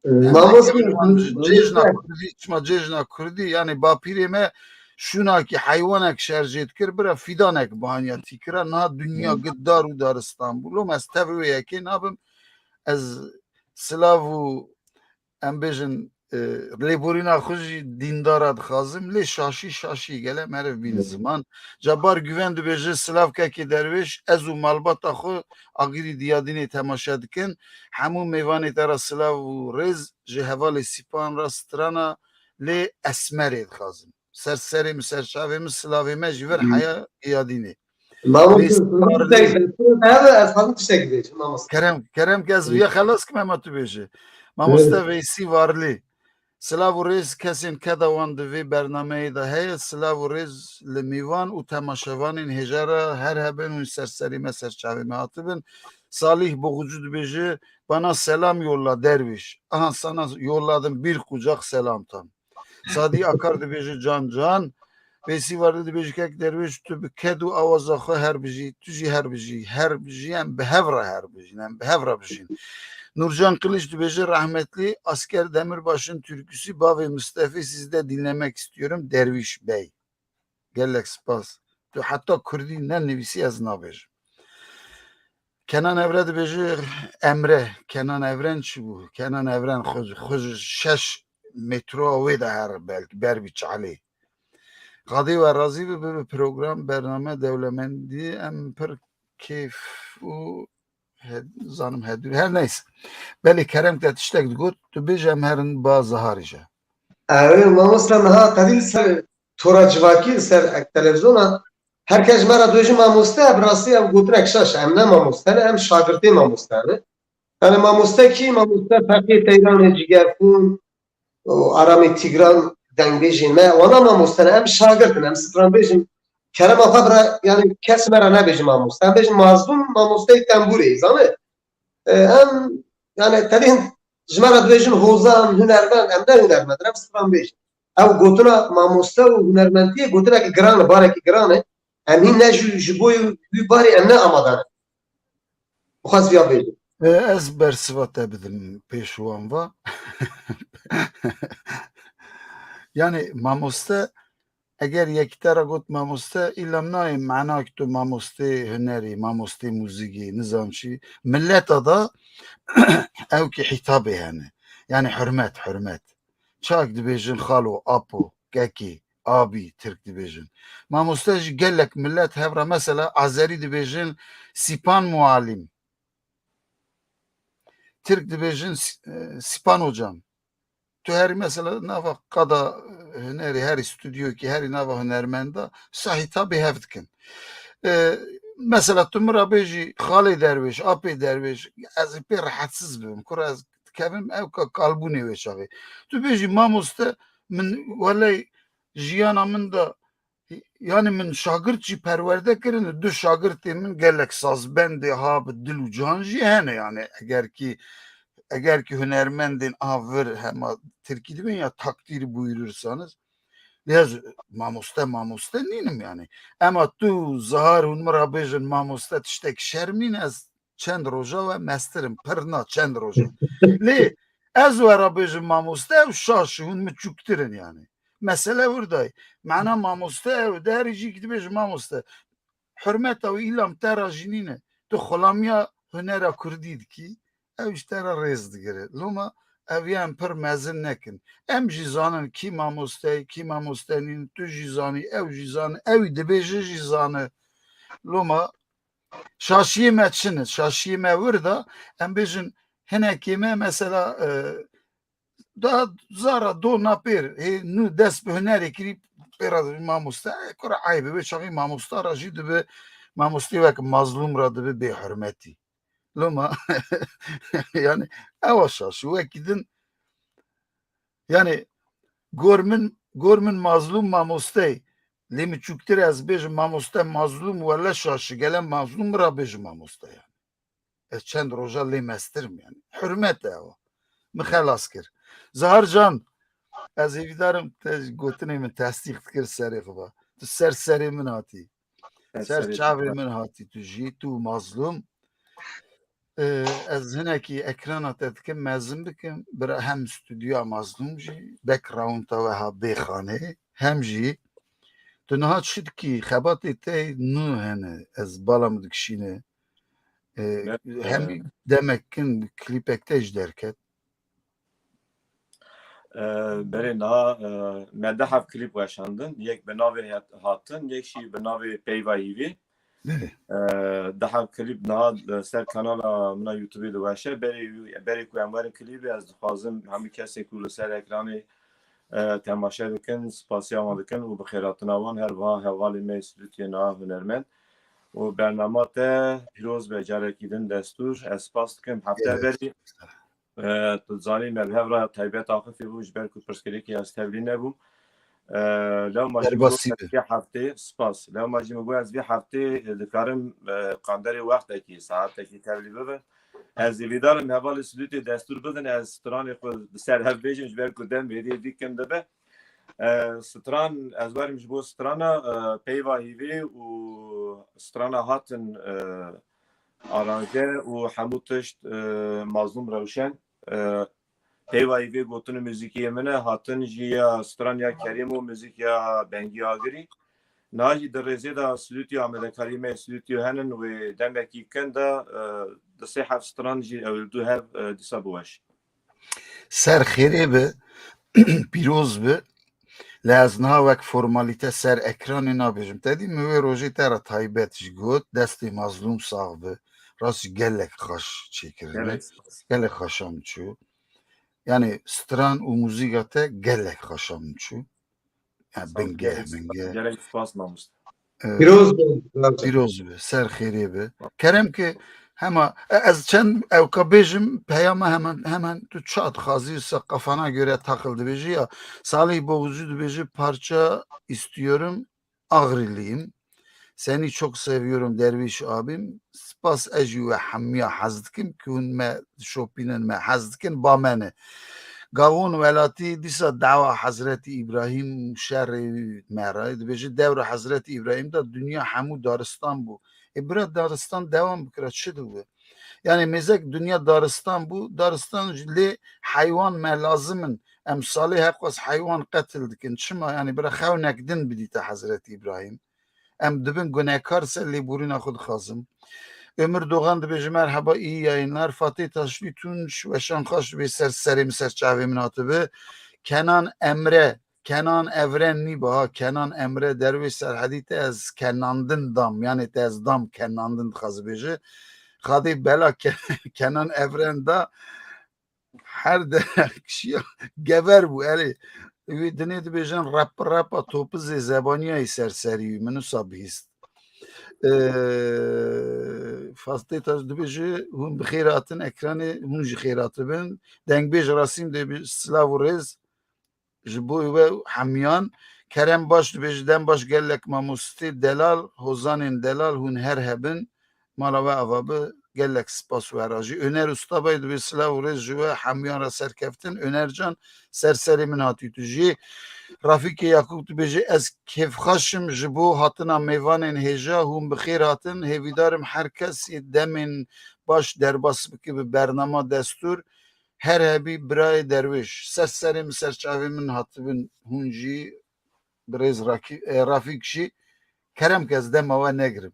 e, mamoste, cêjna Kurdî, çima cêjna Kurdî, yani bapîrê me şûnakî heywanek şerjê dikir, bira fîdanek bihaniya tîkira, niha dinya gid dar û daristan bû. Lom ez tevî wê yekê nabim, ez silav û em bêjin, e, lêborîna xwe jî dîndara dixwazim, lê şaşî, şaşî gele meriv bîn ziman. Cabbar Güven dibêje, silav kekê Derwêş, ez û malbata xwe agirî Diyadînê temaşe dikin. Hemû mêvanê te re silav û rêz, ji hevalê Sîpan re strana lê Esmerê dixwazim. Ser serê min, ser çavê min, silavê me ji vir heya Diyadînê. Mamoste, Veysî Varlî. Hebe ez xwazim tiştek bêjim, mamoste. Kerem, kerem ke ez viya xelas kim hema tu bêje. Mamoste Veysî Varlî. Silav û rêz kesên keda wan di vê bernameyê de heye. Silav û rêz li mîvan û temaşevanên hêja re her hebin û ser serî me, ser çavê me hatibin. Salih Boğucu dibêje, bana selam yolla Derviş. Aha, sana yolladım bir kucak selam tam. Sadî Akar dibêje, can can. Veysî Varlî dibêje, kek Derwêş, tu bi ked û awaza xwe her bijî, tu jî her bijî, her bijî, em bi hev re her bijîn, em bi hev re bijîn. Nurcan Kılıç dibêje, rahmetli Asker Demirbaş'ın türküsü Bavê Mistefê sizde dinlemek istiyorum Derviş Bey. Gelek spas. Tu heta kurdî nenivîsî ez nabêjim. Kenan Evre dibêje, Emre, Kenan Evren çi bû? Kenan Evren xwe, xwe ji şeş metroya wê de her belkî ber bî çalê. Xadê we razî be, bibe program, bername dewlemendî, em pir kêf û he-, zanim hedûr, her neyse. Belê kerem ke tiştek digot, tu bêje em herin ba Ziharî je. Ew ê mamoste niha qedî li ser tora civakî, li ser ek televizyona, her kes ji me re dibêje mamoste, bi rastî ev gotinek şaş e. Em ne mamoste ne, em şagirtê mamoste ne. Yani mamoste kî? Mamoste Feqî Teyranê Cigerxûn û Aramê Tîgran dengbêjên me, wana mamoste ne, em şagirt in, em stranbêj in. Kerema xwe bira, yani kes me re nebêje mamoste. Em bêjin mazlûm, mamosteyê tembûrê, zanî? E, em, yani, tevî hin ji me re dibêjin hozan, hunermend, em ne hunermend in, em stranbêj in. Ew gotina mamoste û hunermendiyê gotinekî giran e, barekî giran e. Em hîn ne ji, ji bo wî barê em ne amade ne. Bixwaz viya bêjim. E, ez bersiva te bidim pêş wan va. Yani mamoste, eger yekî te re got mamoste, îlam nayê mena ki tu mamostê hunerî, mamostê muzîkî, nizam çi. Milleta da ew ki hîtabê hene. Yani hurmet, hurmet. Çak dibêjin xalo, apo, kekî, abî, tirk dibêjin. Mamoste jî gelek millet hev re, mesela Azerî dibêjin Sîpan mualim. Tirk dibêjin s-, e, Sipan Hocam. Tu herî mesela nava qada hunerê, herî stûdyokî, herî nava hunermenda sa hitabê hev dikin. E, mesela tu min re bêjî xalê derwêş, apê derwêş, ez ê pê rehetsiz bibim. Kura ez dikevim ew ka kalbûnê wê çaxê. Tu bêjî mamoste, min welay jiyana min de, yani min şagirt jî perwerde kirine, du şagirtê min gelek sazbendê ha bi dil û can jî hene, yani eger ki, eger ki hunermendên a vir hema tirkî dibên ya takdir buyurursanız, lê ez mamoste, mamoste nînim yani. Ema tu Zahar hûn min re bêjin mamoste tiştek şermîn, ez çend roja we mestirim, pir na çend roja. Lê ez we re bêjim mamoste, ew şaş, hûn min çûktir in yani. Mesele wirdayê. Mana mamoste ew, derî jî ki dibêjim mamoste. Hurmeta wî îlam te re jî nîne. Tu xulamiya hunera kurdî dikî, ew ji te re rêz digire. Loma ev yan pir mezin nekin. Em jî zanin kî mamoste ye, kî mamoste nîn, tu jî zanî, ew jî zane, ew dibêje jî zane. Loma şaşiyê me çi ne? Şaşiyê me wir da, em bêjin hinekê me mesela, e, da zara do napêr, hê nû dest bi hunerê kirî, pê re dibe mamoste, e, kura eyb e, wê çaxê mamosta re jî dibe, mamostê wek mazlûm re dibe bêhurmetî. Loma, yani, ewa şaşî, wekî din, yani, gor min, gor min mazlûm mamosteyê, lê min çûktir ez bêjim mamoste mazlûm, wele şaşî, gele mazlûm min re bêjim mamoste, yani. Ez çend roja lê mestirim, yani. Hurmet e ewa. Min xelas kir. Zahar can, ez hêvîdar im te gotinê min tesdîq dikir serê xwe ve. Tu ser serê min hatî. Ser Ser serê çavê xwe. Min hatî tu jî, tu û mazlûm. Ee, ez hinekî ekrana te dikim, mezin bikim. Bira hem stûdyoya mazlûm jî, backgrounda we ha bêxanê, hem jî tu niha çi dikî, xebatê te nû hene, ez bala min dikişîne. E, Me-, hem e, demek kin klîpek te jî derket. E, berê niha, e, me du heb klîp weşandin. Yek bi navê het-, Hatin, yek jî bi navê Peyva Hîvî. Belê. E, du heb klîp niha, e, ser kanala min a YouTubeê diweşe. Berê, berê ku em werin klîbê, ez dixwazim hemû kesê ku li ser ekranê, e, temaşe dikin, spasiya wan dikin û bi xêrhatina wan her wiha hevalê me yê Silûtiyê niha hunermend û bernama te pîroz be, carekî din destûr. Ez spas dikim. Hefte Gelek. Berî, e, tu zanî me bi hev re taybet axifî bû, ji ber ku pirsgirêkê ez tevlî nebûm. E, lewma jî Derbasî min got be. Vê heftê, spas. Lewma jî min got ez vê heftê, e, dikarim, e, qanderê wextekî, saetekî tevlî bibim. Ez hêvîdarim hevalê Silûtê destûr bidin, ez stranê xwe bi ser hev bêjim, ji ber ku dem hêdî hêdî kin dibe. E, stran, ez werim ji bo strana, e, Peyva Hîvê û strana Hatin, e, aranje û hemû tişt, e, Mazlûm Rewşen. E, Peyva Hîvê gotin û muzîkiyê min e, Hatin jî ya stran ya Kerîm û muzîk ya Bengî Agirî. Niha jî di rêzê de Silûtî, amadekarî me Silûtî henin, wê demekî kin de, e, di sê heb stran jî ew li du hev, e, dîsa biweş. Ser xêrê bi, pîroz bi. Lê ez niha wek formalîte ser ekranê nabêjim. Te dî min wê rojê te re taybet jî got, destê Mazlûm sax bi. Rast jî gelek xweş çêkirine. Gelek spas. Gelek xweşa min çû. Yani stran û muzîka te gelek xweşa min çû. Yani Sağ ol, bingeh, gerek, bingeh. Gerek spas mamoste. Ee, Pîroz be. Pîroz be, ser xêrê be. Kerem ki hema, e, ez çend ewka bêjim, peyama hemen, hemen tu çi dixwazî wisa kafana göre takıl dibêjî ya. Salih Boğuzcu dibêje parça istiyorum, Ağrılıyım. Seni çok seviyorum Derviş abim. Spas, ez jî we hemiya hez dikim, ku hûn me dişopînin, me hez dikin, ba me ne. Gavon welatî dîsa dawa Hezretî Îbrahîm û şerê wî me re. Dibêje dewra Hezretî Îbrahîm de dinya hemû daristan bû. Ê bira daristan dewam bikira çi dibû? Yani mêzek dinya daristan bû, daristan jî lê heywan me lazim in. Em salê heqas heywan qetil dikin. Çima? Yani bira xewnek din bidîte Hezretî Îbrahîm. Em dibin gunekar ser lêborîna xwe dixwazim. Ömür Doğan dibêje merhaba, iyi yayınlar. Fatih Taşlı Tunç, weşan xweş dibê ser serê min, ser çavê min hatibi. Kenan Emre, Kenan Evren nî biha, Kenan Emre derwê Serhedî te ez kenandin dam, yani te ez dam kenandin dixwaze bêje. Xadê bela Ke-, Kenan Evren da her de kişiya gever bû. Erê, wî dinê dibêjin rep repa topizê zebaniyayê serserî wî min wisa bihîst. Ee, Fastê ta dibêje hûn bi xêr hatin ekranê, hûn jî xêr hatibin. Dengbêj Rasîm dê bi silav û rêz ji bo we hemiyan. Kerem Baş dibêje dem baş gelek mamostê delal, hozanên delal hûn her hebin. Mala we ava bi, gelek spas we ra jî. Öner Ustabay dibê silav û rêz ji we hemiyan re serkeftin. Öner Can, ser serê min hatî tu jî. Rafîkê Yakûp dibêje ez kêfxweş im ji bo hatina mêvanên hêja, hûn bi xêr hatin. Hêvîdar im her kes yê demên baş derbas bike bi bernama destûr. Her hebî birayê derwêş. Ser serê min, ser çavê min hatibin hûn jî, birêz Rakî-, e, Rafîk jî. Kerem ke ez dema we negirim.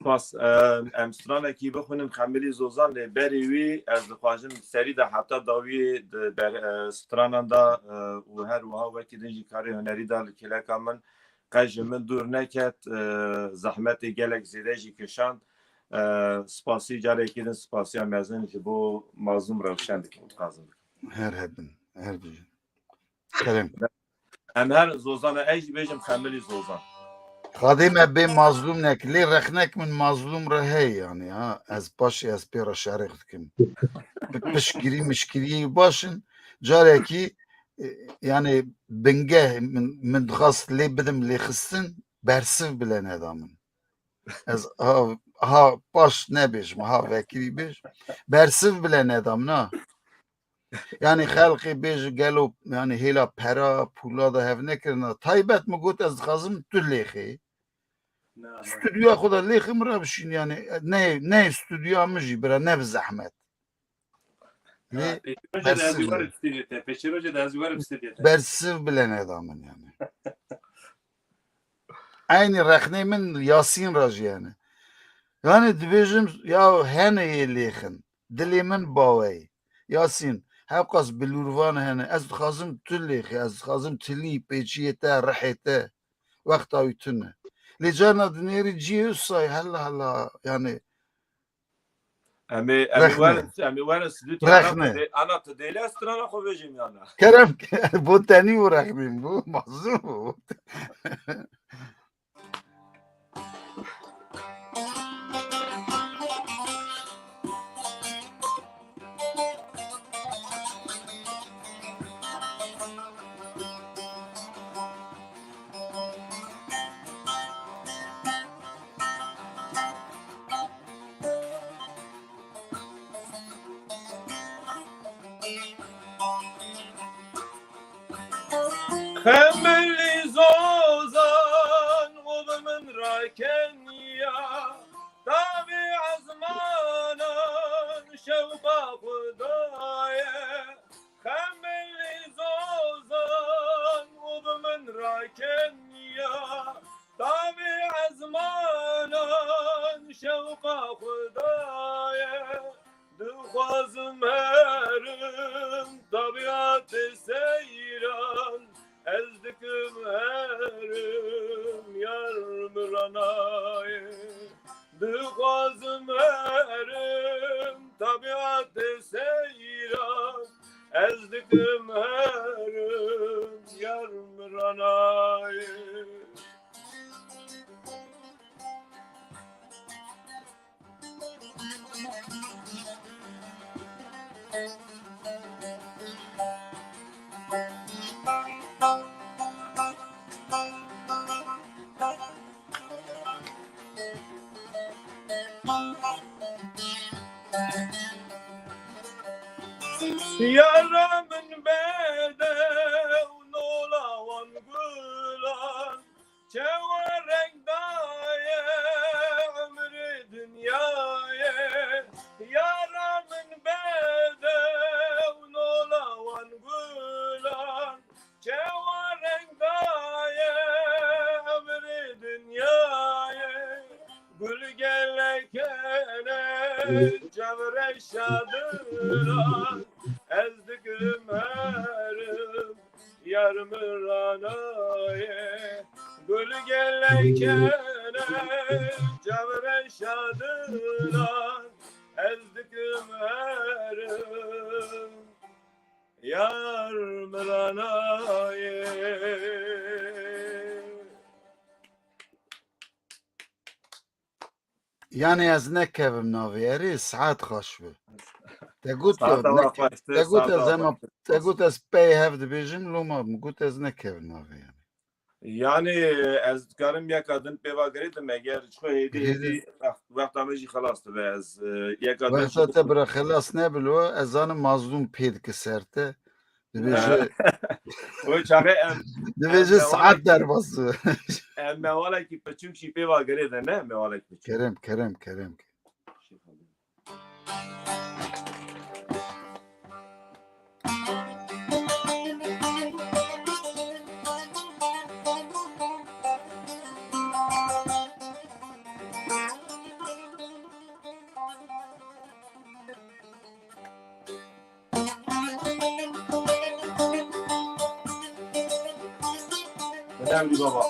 Spas. E, em stranekî bixwînin Xemilî Zozan, lê berî wî ez dixwajim serî de heta dawiyê di ber-, e, stranan de, e, û her wiha wekî din jî karê hunerî de li kêleka min qe ji min dûr neket, e, zehmetê gelek zêde jî kişand. E, spasî carekî din spasiya mezin ji bo Mazlûm Rewşen dikim, dixwazim. Her hebin, her bijin. Kerem. Em her Zozan e, ez jî bêjim Xemilî Zozan. Xadê me bê Mazlûm nek, lê rexnek min Mazlûm re heye yani ha. Ez paşê ez pê re şerêx dikim. Piştgirî mişkiriyê baş in. Carekî, e, yani bingeh min, min dixwast lê bidim lê xistin, bersiv bile neda min. Ez ha, ha paş nebêjim, ha vekirî bêj. Bersiv bile neda min ha. Yani xelkê bêje gelo, yani hêla pera, pûla da hev nekirina. Taybet min got ez dixwazim tu lêxê. Na, na. Stûdyoya xwe de lêxê min re bişîn, yani ne, ne stûdyoya min jî bira ne bi zehmet. Lê pêşîroje de ez bersiv were bile. Stûdyoya te, pêşîroje de ez were stûdyoya te. Bersiv bile neda min yani. Eynî rexnê min Yasîn re jî hene. Yani dibêjim ya hene yê lêxin. Dilê min baweyî. Yasîn, hewqas bilûrvan hene. Ez dixwazim tu lêxî, ez dixwazim tilî, pêçiyê te, rihê te. Wexta wî tune. Lê carna dinêrî cihê usayî, hela hela, yani. Em ê, em ê werin, em ê werin stûdyoya. Rexne. Ana tu dê-, ana tu dêle strana xwe vêjim yana. Kerem, bo tenî û rexnîn bû, mazlûm bû. Xemilî Zozan û bi min rakeniya, tavî ezmanan şewqa xwe daye. Xemilî Zozan û bi min rakeniya, tavî ezmanan şewqa xwe daye. Dixwazim herim tabiatê seyran, ez dikim herim yar min ranayê. Dixwazim herim tabiatê seyran, ez dikim herim yar min ranayê. Yara min bedew nola wan gulan, çawa reng daye umrê dinyayê. Yara min bedew nola wan gulan, çawa reng daye umrê dinyayê. Gul gelek hene çavreşa diran, ez dikim herim yar min ranayê. Gul gelek hene çavreşa diran, Lan ez dikim herim, yar miranayê. Yani ez nekevim navê erê, saet xweş bi. Te got Saeta te wa xweş, te got saeta ez wa hema, xweş. Te got ez pey hev dibêjim, loma min got ez nekevim navê yani. Yani ez dikarim yeka din pê va girêdim, eger çi hêdî Girêdim. Hêdî wext-, wexta me jî xelas dibe, ez, e, yeka din Wexta te bira xelas nebilo, ez zanim mazlûm pê dike ser te. Dibêje O çaxê em, dibêje em saet derbas. Em mewalekî piçûk jî pê va girêde, ne? Mewalekî piçûk. Kerem, kerem, kerem. Önemli baba.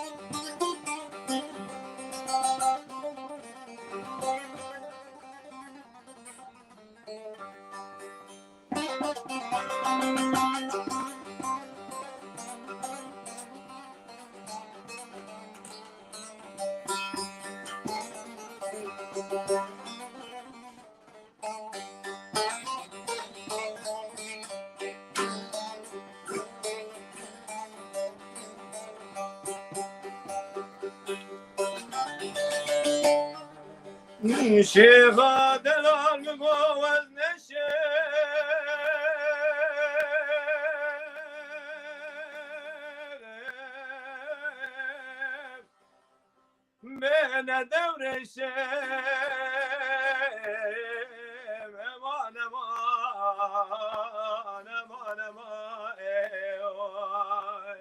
Şêxa delal min go ez neşêm. Mene dewrêşe eman, eman, eman, eman, ey, oy.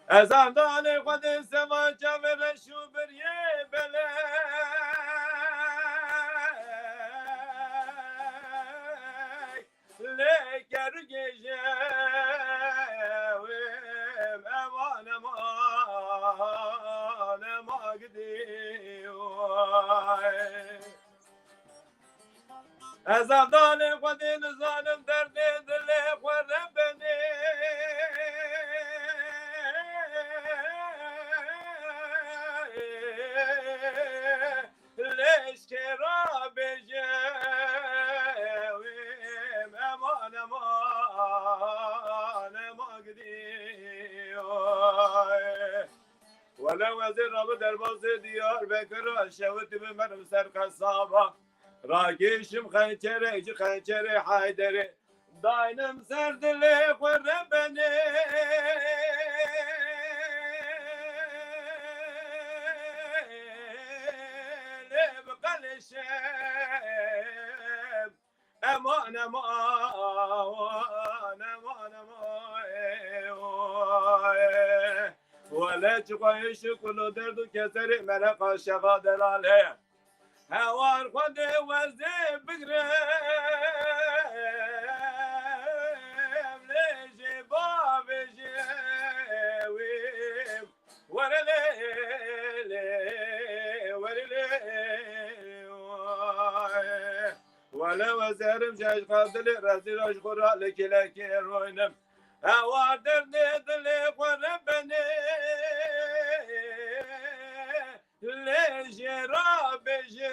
Ez andanê xwe di sema çavê reş û biriyê belek. Lê ker û gêje wê eman, eman, ema gidî way. Ez avdanê xwe dê nizanim derdê dilê xwe rebenê. Leşkera bêje wê eman, eman, ema gidî. Wele wezê rabi derbasê Diyarbekir ra şewitî bi merim ser qesaba. Rakêşim xençerek ji xençerê Heyderê. Daynim ser dilê xwe rebenê. Lê biqelêşim. Eman, eman, eman, eman, ey, oy. Wele çi xwayîş û kul û derd û keserê mereqa şeva delal heye. Hewar xwe dê wezê bigirem, lê jê bavêje wê. Were lê, lê, were lê, oy. Wele wezerim ji eşqa dilê rezîla ji xwe ra lekê lekê roynim. Hewa derdê dilê xwe rebenê. Lê jê ra bêje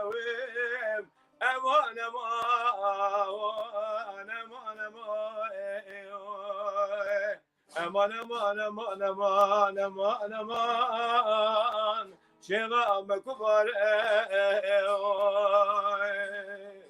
wê. Eman, eman, eman, eman, ey, oy. Eman, eman, eman, eman, eman, eman. Şêxa me kubar e, e, e, oy.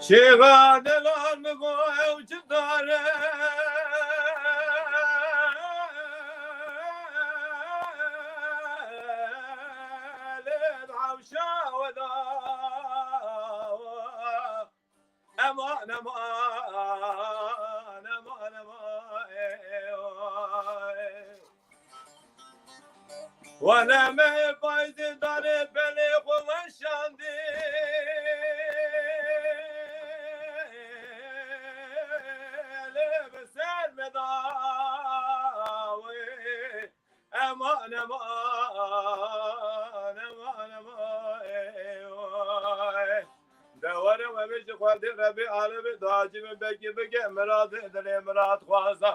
Şêxa delal min go ew çi dare lê hewşa we da. Eman, eman, eman, eman, ey, oy. Wele me payzê darê belê xwe weşandî. Lê bi ser me da wê. Eman, eman, eman, eman, ey, oy. De were we bêjî xwedê Rebî alemê dacî min belkî bike miradê dilê mirad xwaza.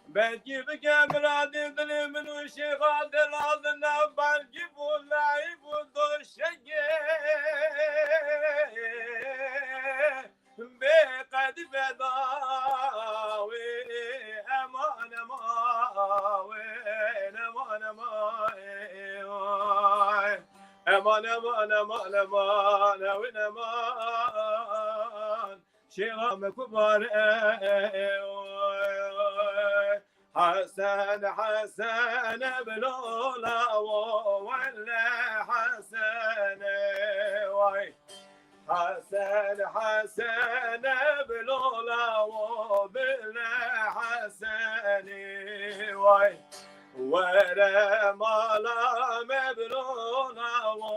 Belkî bike miradê dilê min û şêxa delal di nav belkî bû layî bû doşegê. Bê qedî bedawê eman eman, eman eman, ey, oy. Eman, eman, eman, eman, ewin eman. Şêxa me kubar e, oy. Hesen, Hesen, bilola wo, welle Hesen, way. Hesen, Hesen, bilola wo, bile Hesen, way. Were mala me bilola wo,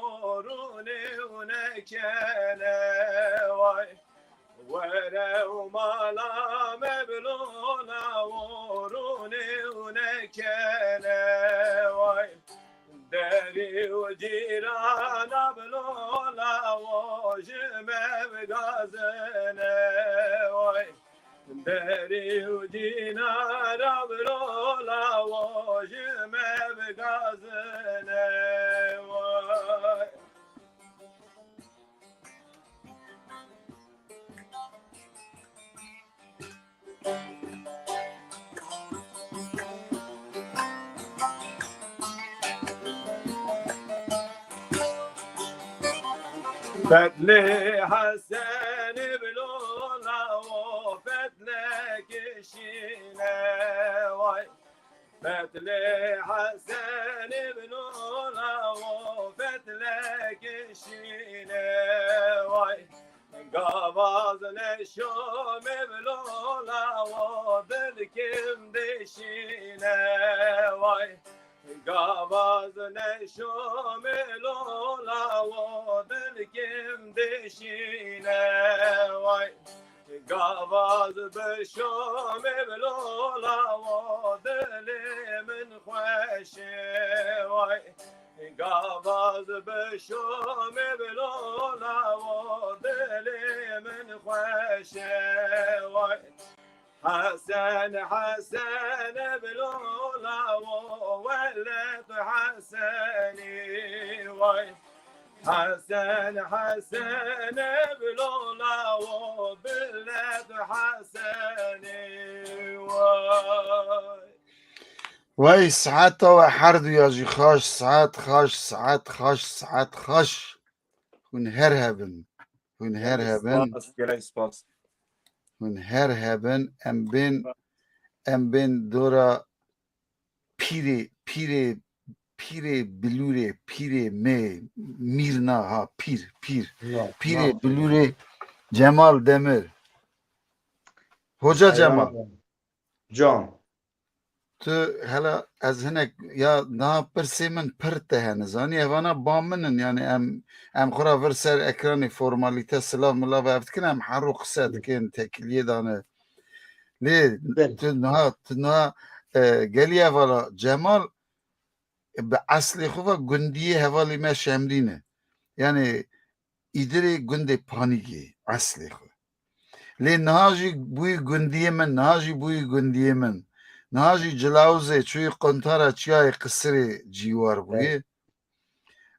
rûnê û nekene, way. Were û mala me bilola wo, rûnê û nekene, way. Derî û cîrana bilola wo, ji me bigazine, way. Derî û cîrana bilola wo, ji me bigazine, way. Fedlê Hesenê bilola wo, fedlekê şîne, way. Fedlê Hesenê bilola wo, fedlekê şîne, way. Gavaz neşome bilola wo, dilkim dişîne, way. Gavaz neşome lola wo, dilkim dişîne, way. Gavaz bişome bilola wo, dilê min xweşe, way. Gavaz bişome bilola wo, dilê min xweşe, way. Hesen, Hesen, bilola wo, wele tu Hesenî, way. Hesen, Hesen, bilola wo, bile tu Hesenî, way. Wey, saeta we her du ya jî xweş, saet xweş, saet xweş, saet xweş. Hûn her hebin. Hûn her Gelek hebin. Spas, gelek spas. Hûn her hebin. Em bên, em bên dora pîrê, pîrê, pîrê bilûrê, pîrê me, mîrna ha, pîr, pîr. Ya, pîrê ya. Bilûrê Cemal Demir. Hoca Eyvallah. Cemal. Can. Tu hela ez hinek ya niha pirsê min pir te hene. Zanî evana ba min in. Yani em, em xwe ra vir ser ekranê formalîte silav milav ev dikin, em her ro qise dikin, tekiliyê dane. Lê Belê. Tu niha, tu niha, e, gelî evala Cemal, e, bi eslê xwe ve gundiyê hevalî me Şemdîn e. Yani îdirê gundê Panîgê eslê xwe. Lê niha jî bûyî gundiyê min, niha jî bûyî gundiyê min. Niha jî Cilawizê çûyî quntara çiyayê Qisirê cîwar bûyî. Evet.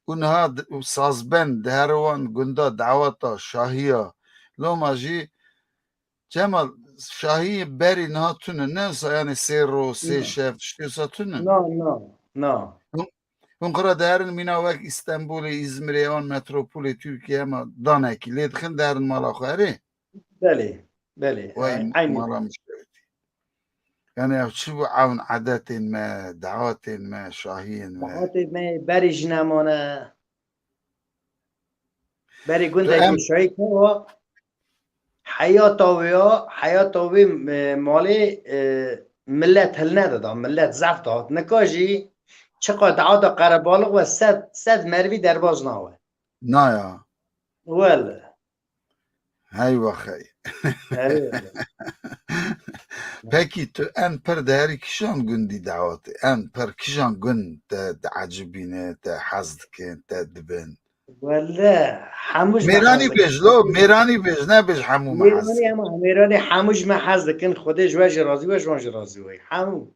Û niha di-, û sazbend dihere wan gunda daweta şahiya. Loma jî Cemal, şahiyê berî niha tune ne wisa, yani sê ro, sê Ne. şev, tiştê wisa tune? Na, na, na. Hûn, hûn xwe re diherin mîna wek Îstenbulê, Îzmirê, ewan metropolê Tirkiyê hema danekî lê dixin diherin mala xwe, erê? Belê, belê. Wey Eynî. Mala Mişkewtî. Yani ev çi bû ewn edetên me, dawetên me, şahiyên me? Dawetê me berî jî nemane. Berî gundekî şahî kewa heyata wê ya, heyata wê, e, malê, e, millet hilnedida, millet zef dihat. Nika jî çiqa daweta qerebalix we sed, sed merivî derbaz nawe. Naya. Wele. Hey waxey. Erê wele. Pekî tu en pir di herî kîjan gundî dawetê? En pir kîjan gund te diecibîne, te hez dikin, te dibin? Wele, hemû ji me Mêranî hez dikin. Bêj lo, mêranî bêj, nebêj hemû me hez Mêranî dikin. Hema, mêranî hemû ji me hez dikin. Xwedê ji we jî razî we, ji wan jî razî we. Hemû.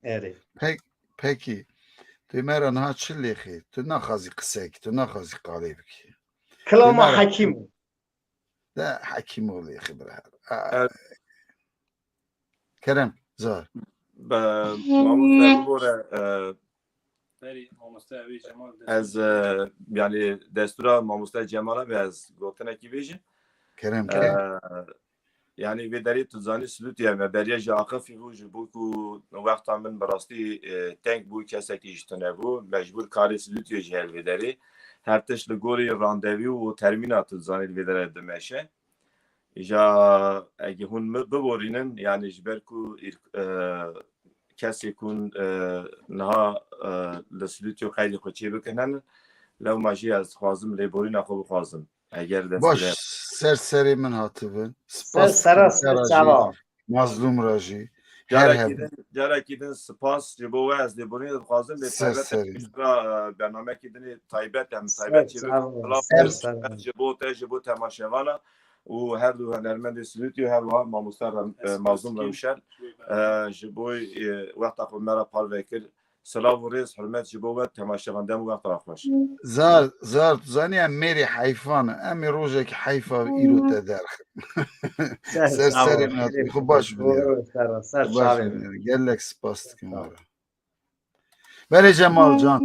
Erê. Pek, pekî. Tu me re niha çi lêxî? Tu naxwazî qisek, tu naxwazî qalê bikî. Kilama Têmara. Hekîm. De Hekîm ol lêxî bira. Evet. Kerem, zar. Be, mamoste bibore, e, Berî mamoste Evî Cemal ez, e, yani destûra mamoste Cemala be ez gotinekî bêjim. Kerem, E, kerem. Yani vê derê tu zanî Silûtî ye me beriya ji axifî bû ji bo ku wexta min bi rastî, e, teng bû, kesekî ji tune bû, mecbûr karê Silûtî jî hel vê derê. Her tişt li gorî randevû û termîna tu zanî vê derê dimeşe. Îja egi hûn mi biborînin, yani ji ber ku îr-, e, kesê ku, e, niha, e, li Silûtî qeydê xwe çê bikin henin, lewma jî ez dixwazim lêborîna xwe bixwazim. Eger dest Baş, bide. Ser serê min hatibin. Ser Spas sera dikim ser te re jî, çava. Mazlûm re jî. Her Carekî hebin. din, carekî din spas ji bo we ez lêborînê dixwazim lê Ser taybet serê. Piştre, e, bernamekî dinê taybet em Ser taybet çê çava. bikin. Silav Ser û sera. rehmet ji bo te, ji bo temaşevana û her du hunermendê Silûtî û her wiha mamoste Rem-, e, Mazlûm Rewşen, e, ji bo, e, wexta xwe me re parve kir. Silav û rêz, hurmet ji bo we, temaşevan dem û wexta xweş. Zar, zar, tu zanî em mêrê heyfan in. Em ê rojekî heyfa îro te derxin. Ser Ser çava. serê min hatibin. Xwe baş bimîne. Doğru, ser, ser Xwe baş çavê. Bimîne. Gelek spas dikim we re. Berê Cemal can.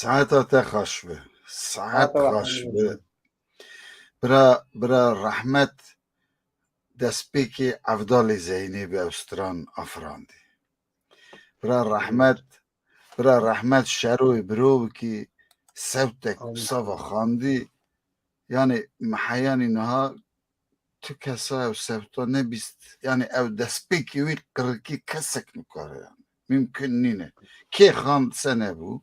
Saeta te xweş be. Saet Saeta we xweş be. Bira, bira rehmet destpêkê Evdalê Zeynê bi ew stran afirandî. Bira rehmet, bira rehmet şeroyê birov ki sewtek Amin. Sava xandî. Yani meheyanî niha tu kesa ew sewta nebîst. Yani ew destpêkê wî qirikî kesek nikare yani. Mümkün nîne. Kê xand se nebû.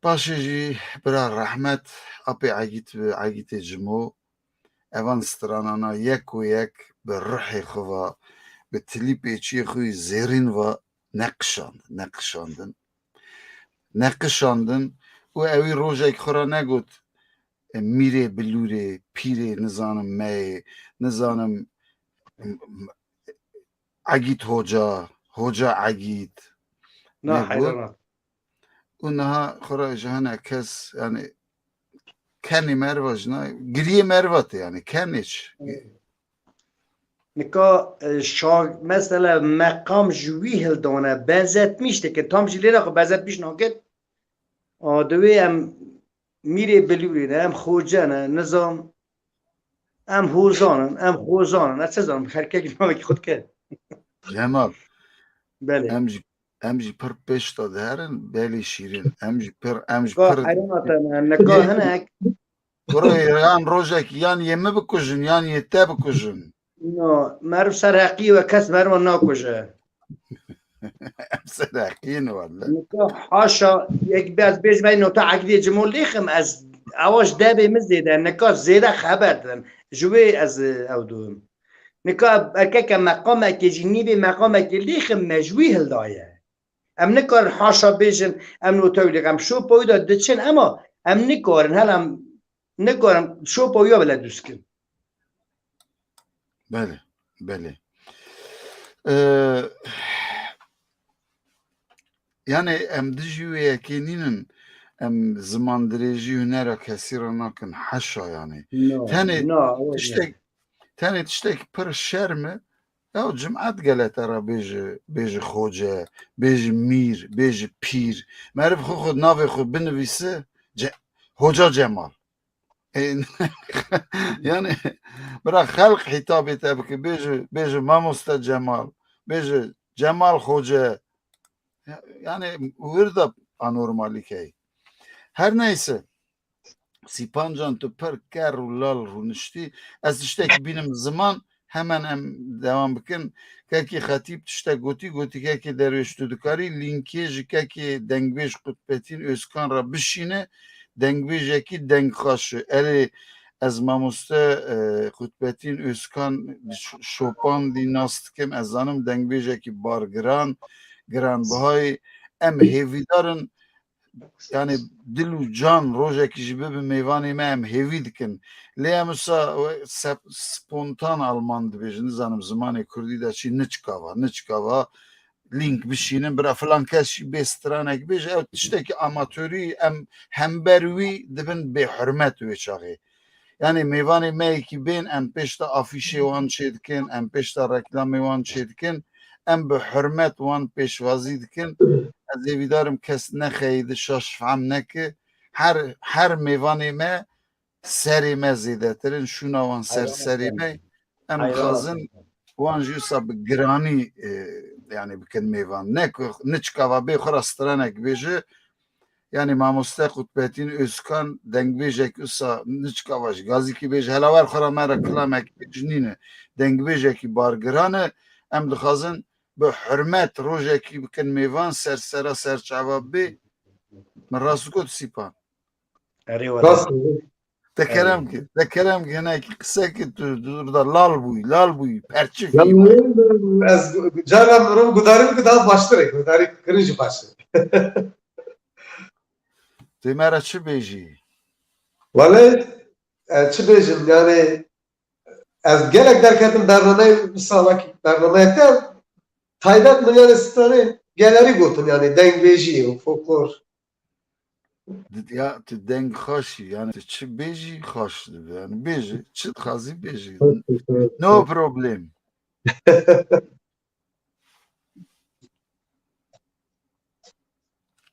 Paşê jî bira rehmet apê Egît bi Egîtê Cimo evan stranana yek û yek bi ruhê xwe va, bi tilî pêçiyê xwe yî zêrîn va neqişand, neqişandin. Neqişandin û ewî rojek xwe ra negot, e, mîrê bilûrê, pîrê, nizanim meyê, nizanim, m-, m-, Egît Hoca, Hoca Egît. Na, negot. Heyran. Û niha xwe ra ji hene kes, yani, kenê merva jina, giriyê merva te, yani, kenê çi? Nika, e, şa-, mesela meqam ji wî hildane, benzetmiş dike, tam jî lê naxwe benzetmiş naket. A, divê em mîrê bilûrê ne, em xoce ne, nizam, em hozan in, em xozan in, ez çi zanim, her kek navekî xwe dike. Cemal. Belê. Em jî, em jî pir pêş de diherin, belê şîrin. Em jî pir, em jî Ka pir heyran te ne, nika hinek. Kuro yan rojek yan yê min bikujin, yan yê te bikujin. No, meriv ser heqî we kes meriva nakuje. Em ser heqî ne welle. Nika haşa, yek bes bêj me nota Egîdê Cimo lêxim ez, ewa ji devê min zêde, nika zêde xeber didim. Ji wê ez, e, ew dûm. Nika erkeke meqamekê jî nîvê meqamekê lêxim me ji wî hildaye. Em nikarin haşa bêjin, em nota wî lêxim. Em şopa wî de diçin, ema em nikarin, hela em nikarin şopa wî ya bile dûst kin. Belê, belê. Ee, yani em dijî wê yekê nînin, em ziman dirêjî hunera kesî re nakin, heşa yani. No, tenê no, tiştek, tenê tiştek pir şerm e, ya cimat gele te re bêje, bêje xoce, bêje mîr, bêje pîr. Meriv xwe xwe navê xwe binivîse, Ce-, Hoca Cemal. E, yani, bira xelq hitabê te bike, bêje, bêje mamoste Cemal, bêje Cemal Xoce. Ya-, yani, wir de anormalîk heye. Her neyse, Sîpancan tu pir ker û lal rûniştî. Ez tiştekî bînim ziman, hemen em devam bikin. Kekî Xetîb tiştek gotî, gotî kekê Derwêş tu dikarî lînkê ji kekê dengbêj Qutbetîn Özkan re bişîne, dengbêjekî dengxaş e. Erê, ez mamoste, e, Qutbetîn Özkan bi şo-, şopan dî nas dikim, ez zanim dengbêjekî bargiran, giranbihayê. Em hêvîdar in, yani dil û can rojekî jî bibe mêvanê me, em hêvî dikin. Lê em wisa we sep-, spontan alman dibêjin, nizanim zimanê kurdî de çi, niçkava, niçkava link bişînin, bira filan kes jî bê stranek bêje, ew tiştekî amatorî, em hember wî dibin bêhurmet wê çaxê. Yani mêvanê me yekî bên, em pêş de afîşê wan çêdikin, em pêş de reklamê wan çêdikin, em bi hurmet wan pêşwazî dikin. Ez hêvîdar im kes nexeyî di şaş fehm neke. Her, her mêvanê me serê me zêdetir in, şûna wan ser serê me. Em dixwazin wan jî wisa bi giranî, e, yani bikin mêvan. Ne ku niçkava bê xwe ra stranek bêje, yani mamoste Qutbetîn Özkan dengbêjek wisa niçkava ji gazîkî bêje, hela wer xwe ra me re kilamek bêj nîne. Dengbêjekî bargiran e. Em dixwazin bi hurmet rojekî bikin mêvan, ser sera ser çava bê. Min rast got Sîpan? Erê were. Rast got. Te kerem ki, te kerem ki, hinekî qise ki tu, tu da lal bûyî, lal bûyî, perçik. Ya, ez cara mirov gudarî bike daha baştir e, gudarî kirin jî baş e. Tê me re çi bêjî? Wele, e, çi bêjim, yani, ez gelek derketim bernameyê salakî, bernameyê te taybet min, yani, stranê gelerî gotin, yani, dengbêjî û folklor. Di-, ya, tu deng xaş î, yani, tu çi bêjî, xaş dibe, yani, bêjî, çi dixwazî bêjî. No problem.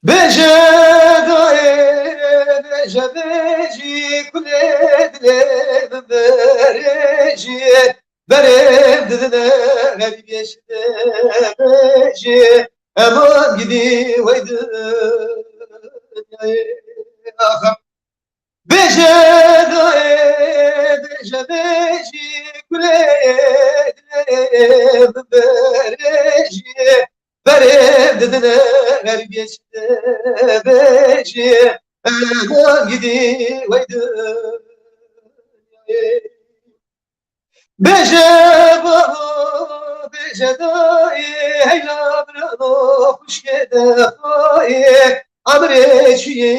Bêje Bêje bêjî kulê dilê min berêjî, berê didine her geşte bêjî, eman gidî wey dinyayê. Axa. Bêje dayê, bêje bêjî kulê dilê min berêjî, berê didine her geşte bêjî, eman gidî wey dinyayê. Bêje babo, bêje dayê, heyla birano xwişkê de xwayê, emrê çiyê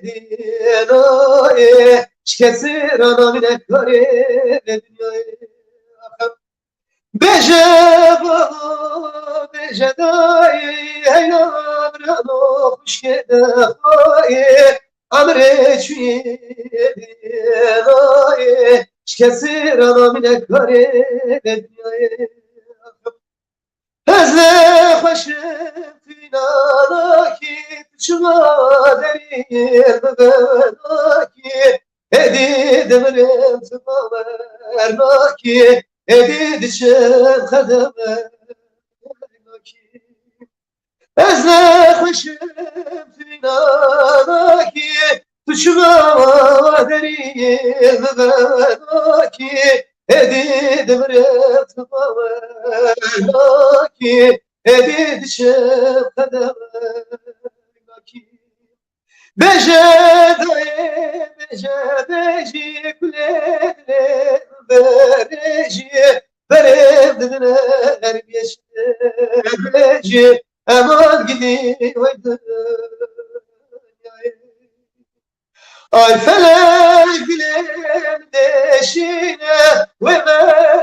dînayê, şikesî rana minekarê dinyayê. Bêje babo, bêje dayê, heyna birano xwişkê de xwayê, emrê çûyê dê nayê, ji kesî re namîne karê dinyayê. Ez lê xweşim tu nanakî, tu çima derî bibe nakî, êdî dimirim tu bawer nakî, êdî diçim xedem nakî. Ez ne xweşim tu nanakî, tu çima derî bibe nakî, êdî dimirim tu bawer nakî, êdî diçim xedem nakî. Bêje dayê, bêje bêjî kulê dilê berêjî, berê didine her geşte bêjî, eman gidî wey dinyayê. Ay felek dilê min deşîne, wê me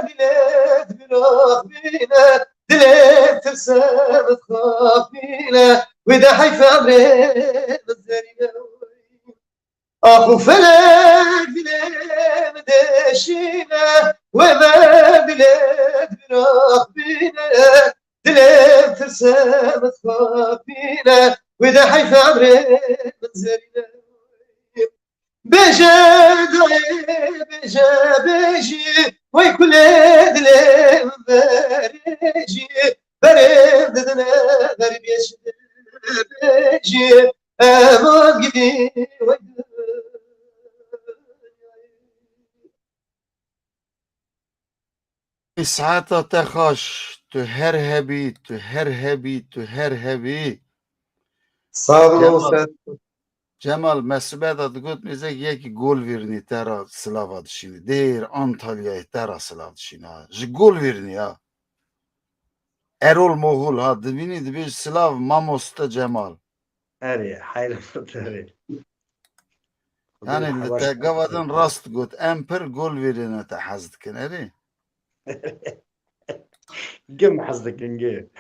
milet biraxmîne, dilê tirse min dixafîne, wê de heyf emrê min zerîne. Ax û felek dilê min deşîne, wê me milet biraxmîne, dilê tirse min dixafîne, wê de heyf emrê min zerîne. Bêje dayê, bêje bêjî, wey kulê dilê min berêjî, berê didine her geşte bêjî, eman gidî wey dinyayê. Î saeta te xweş, tu her hebî, tu her hebî, tu her hebî. Sağ ol, Cemal. Sen. Cemal, me sibe de digot, mêzek yekî Golvîrnî te ra silava dişînî. Dêr Antalyayê te ra silav dişînî ha. Ji Golvîrnî ha. Erol Moxul ha, dibînî dibêj silav mamoste Cemal. Erê, heyran erê. Yanî li te gava din rast got. Em pir Golvîrîne te hez dikin, erê? Gim hez dikin, gim.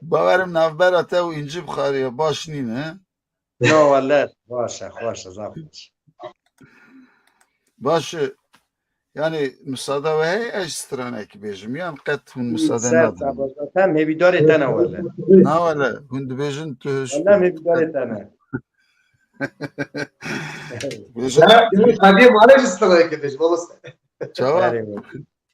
Bawerim navbera te û Înci Bixariye baş nîne. Na wele, baş e, xweş e, zaf xweş. Baş e. Yanî, misada we heye ez stranekî bêjim, yan qet hûn misade nadin? Em hêvîdarê te ne wele. Na wele, hûn dibêjin tu hiş. Wele em hêvîdarê te ne. Bêjin. Xwediyê malê jî stranekê bêjim, mamoste. Çawa? Erê, wele.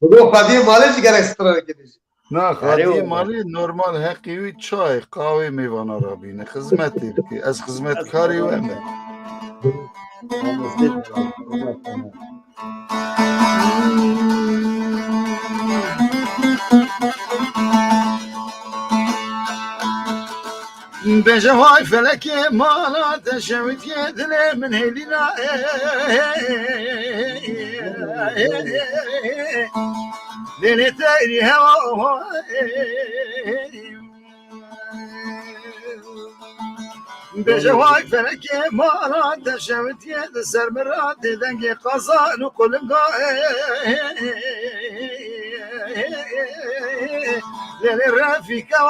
Xwediyê malê jî gerek stranekê bêjim. Na, Xatiyê malê normal heqê wî çay, qawê mêvana rabîne. Xizmetê bike. Ez xizmetkarê we me. Bêje vay felekê mala te şewitiye dilê min hêlîna. Lêlê teyrî hewa. Bêje vay felekê mala te şewitiye di ser min ra tê dengê qazan û qulinga. Lêlê refîka.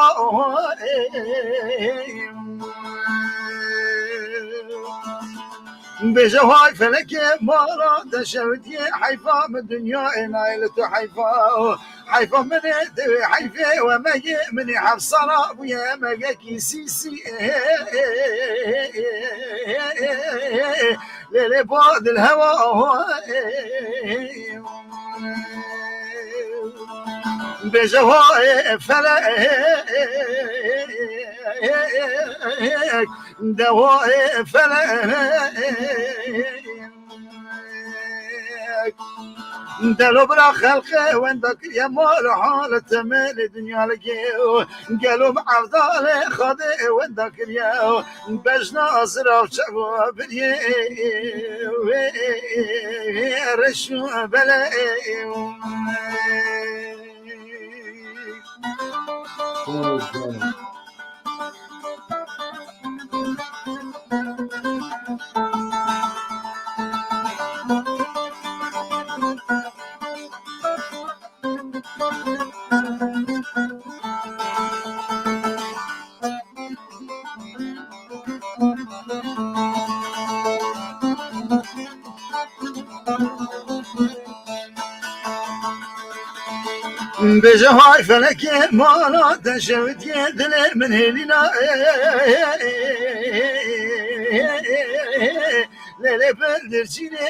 Bêje vay felekê mala te şewitiyê, heyfa min dinyayê nayê li tu heyfa. Heyfa min ê dewê heyfê we me yê min ê heft sala bûye me yekî sî sî. Lê lê ba dil hewa. Bêje vay felek, de vay felek. Delo bira xelqê wenda kiriye mal hal temelê dinya li gê. Gelo bi evdalê xadê wenda kiriye. Bejna zirav çevo biriyê. Reş û belê. Bêje vay felekê mala te şewitiyê dilê min hêlîna. Lê lê bildirçînê.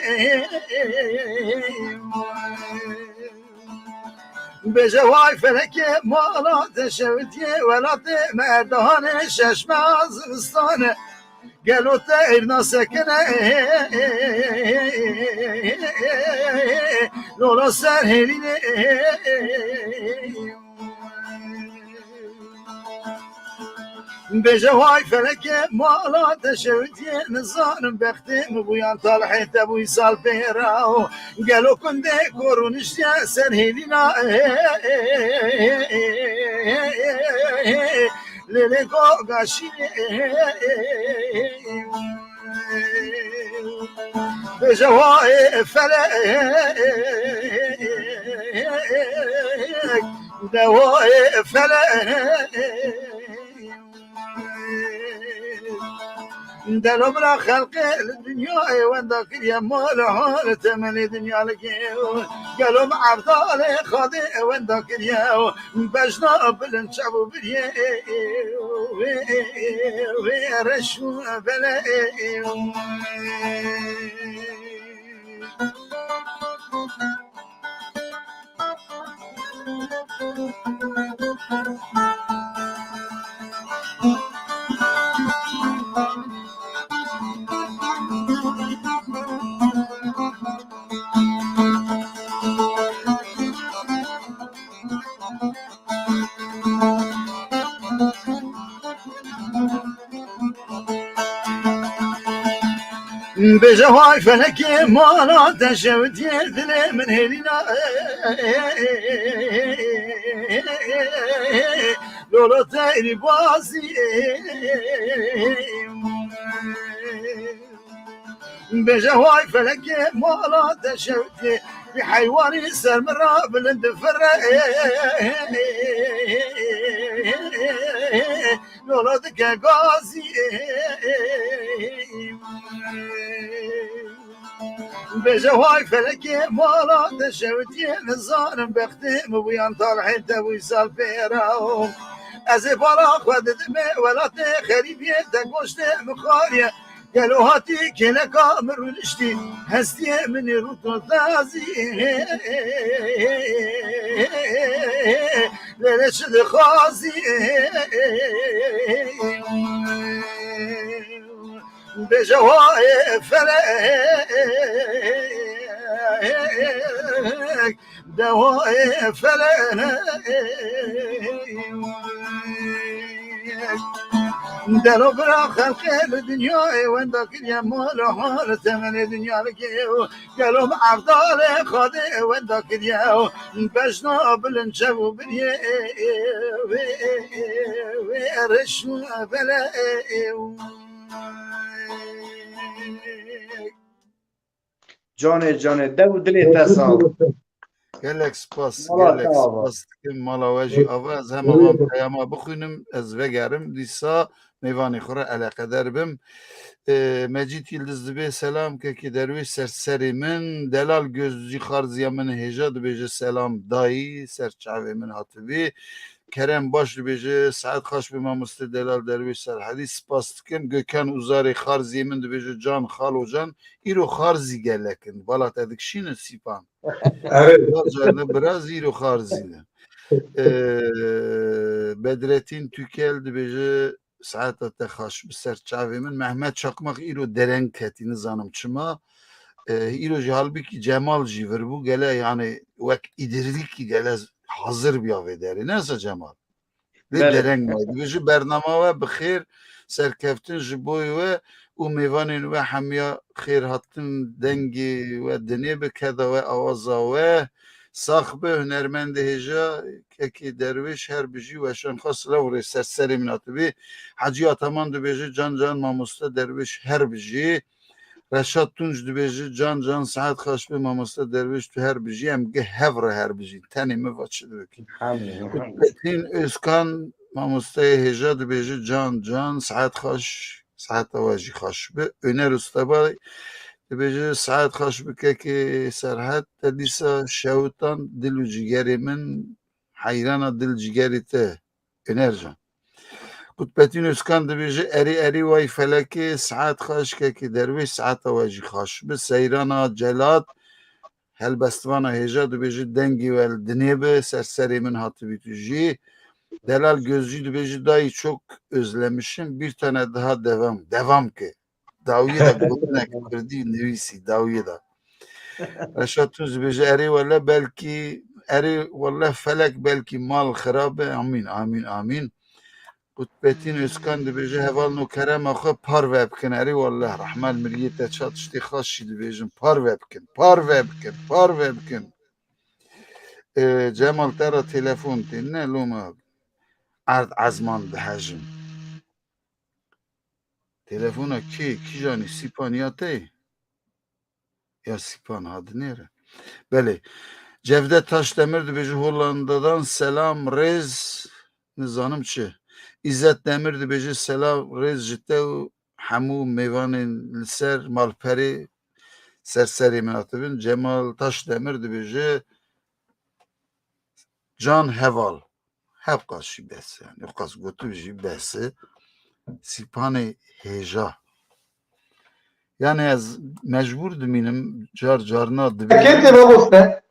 Bêje vay felekê mala te şewitiyê welatê me erdahanê şeşme zivistan e. Gelo te êrna sekine lola ser hêlînê. Bêje vay felekê mala te şewitiyê nizanim bextê min bûyan talihê te bûy sal pêra. Gelo kundê kor û niştiye ser hêlîna. Lê lê go gaşînê. Bêje vay felek, de vay felek. Delo bira xelqê li dinyayê wenda kiriye mal hal temelê dinya li gê. Gelo bi evdalê xadê wenda kiriye. Bejna bilind çav û biriyê. Wê reş û belê. Bêje vay felekê mala te şewitiyê dilê min hêlîna. Lolo te êrî bazî. Bêje vay felekê mala te şewitiyê. Bi heywanî ser min re bilind fire. Lolo dike gazî. Bêje vay felekê mala te şewitiyê nizanim bextê min bûyan talihê te bûy sal pêra. Ez ê bala xwe didimê welatê xerîbiyê te goştê min xwariye. Gelo hatî kêleka min rûniştî, hestiyê min ê rû to tazî. Lê lê çi dixwazî? Bêje wayê felek, de wayê felek. Delo bira xelqê li dinyayê wenda kiriye mal û hal temenê dinya li gê. Gelo bi evdalê Xwedê wenda kiriye bejna bilind çev û biriyê wê, wê reş û belê. Canê canê, dev û dilê te sağ ol. Gelek spas, Mala gelek te ava. spas dikim. Mala we jî ava. Ez hema van peyama bixwînim, ez vegerim. Dîsa mêvanê xwe re eleqeder bim. E, Mecîd Yildiz dibê, selam kekê Derwêş, ser serê min. Delal Gözcü xarziya min hêja dibêje, selam dayî, ser çavê min hatibî. Kerem Baş dibêje, saet xaş bi mamoste Delal Derwêş Serhedî, spas dikim. Gökhan Uzarê xarziyê min dibêje, can xalo can. Îro xarzî gelek in. Bala te dikişînin Sîpan. Erê. Biraz canlı, biraz îro xarzî ne. Ee, Bedrettin Tükel dibêje, saeta te xaş bi ser çavê min. Mehmet Çakmak îro dereng ketî, nizanim çima. Ee, îro jî halbikî Cemal jî vir bû. Gele yani wek îdirîkî gele hazir biya vê derê. Ne wisa Cemal? Lê Belê. dereng mayî. Dibêje bernama we bi xêr, serkeftin ji bo we û mêvanên we hemiya xêr hatin, dengê we dinê bi, keda we, awaza we sax bi, hunermendê hêja, kekê Derwêş her bijî, weşan xwe silav rê ser serê min hatibî. Hecî Ataman dibêje, can can mamoste Derwêş her bijî. Reşat Tunç dibêje, can can saet xweş be mamoste Derwêş, tu her bijî, em gi hev re her bijîn. Tenê min va çi dibikî. Elhamdülillah. Kutbettin Özkan, mamosteyê hêja dibêje, can can saet xweş, saeta we jî xweş be. Öner Ustabay dibêje, saet xweş be kekê Serhet, te dîsa şewitan dil û cigerê min, heyrana dil cigerê te. Enercan. Kutbettin Özkan dibêje, erê erê way felekê, saet xweş kekê Derwêş, saeta we jî xweş bi. Seyrana Celat, helbestvana hêja dibêje, dengê we li dinê bi, ser serê min hatibî tu jî. Delal Gözcü dibêje, dayı çok özlemişim, bir tane daha devam, devam ki. Dawiyê de gotinek kurdî nivîsî, dawiyê de. Reşat Tunç dibêje, erê wele belkî, erê wele felek belkî mal xirab be. Amîn, amîn, amîn. Kutbettin Özkan dibêje, hevalno kerema xwe parve bikin. Erê wele rehman miriyê te ça tiştê xaş jî dibêjin. Parve bikin, parve bikin, parve bikin. Ee, Cemal te re telefon tê, ne loma erd ezman dihejin. Telefona kê? Kîjanî? Sîpan ya te? Ya Sîpan ha dinêre. Belê. Cevdet Taşdemir dibêje Hollandadan selam, rêz, nizanim çi. İzzet Demir dibêje selam, rêz ji te û hemû mêvanên li ser malperê ser serê min hatibin. Cemal Taşdemir dibêje can heval. Hevqas jî bes e. Yani, hevqas gotin jî bes e. Sîpanê hêja. Yani ez mecbur dimînim, car carna dibêjim. Kêm tê mamoste.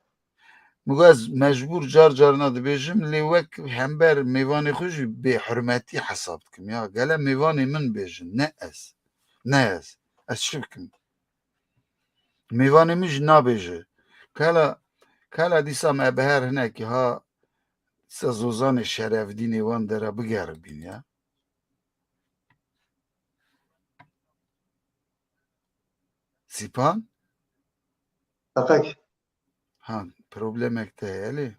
Min got ez mecbur car carna dibêjim, lê wek hember mêvanê xwe jî bêhurmetî hesab dikim. Ya gele mêvanê min bêjin, ne ez. Ne ez. Ez çi bikim? Mêvanê min jî nabêje. Kala, kala dîsa me bi her hinekî ha se Zozanê Şerevdînê wan dera bigeribîn ya. Sîpan? Deqek. Ha, problemek te heye lê.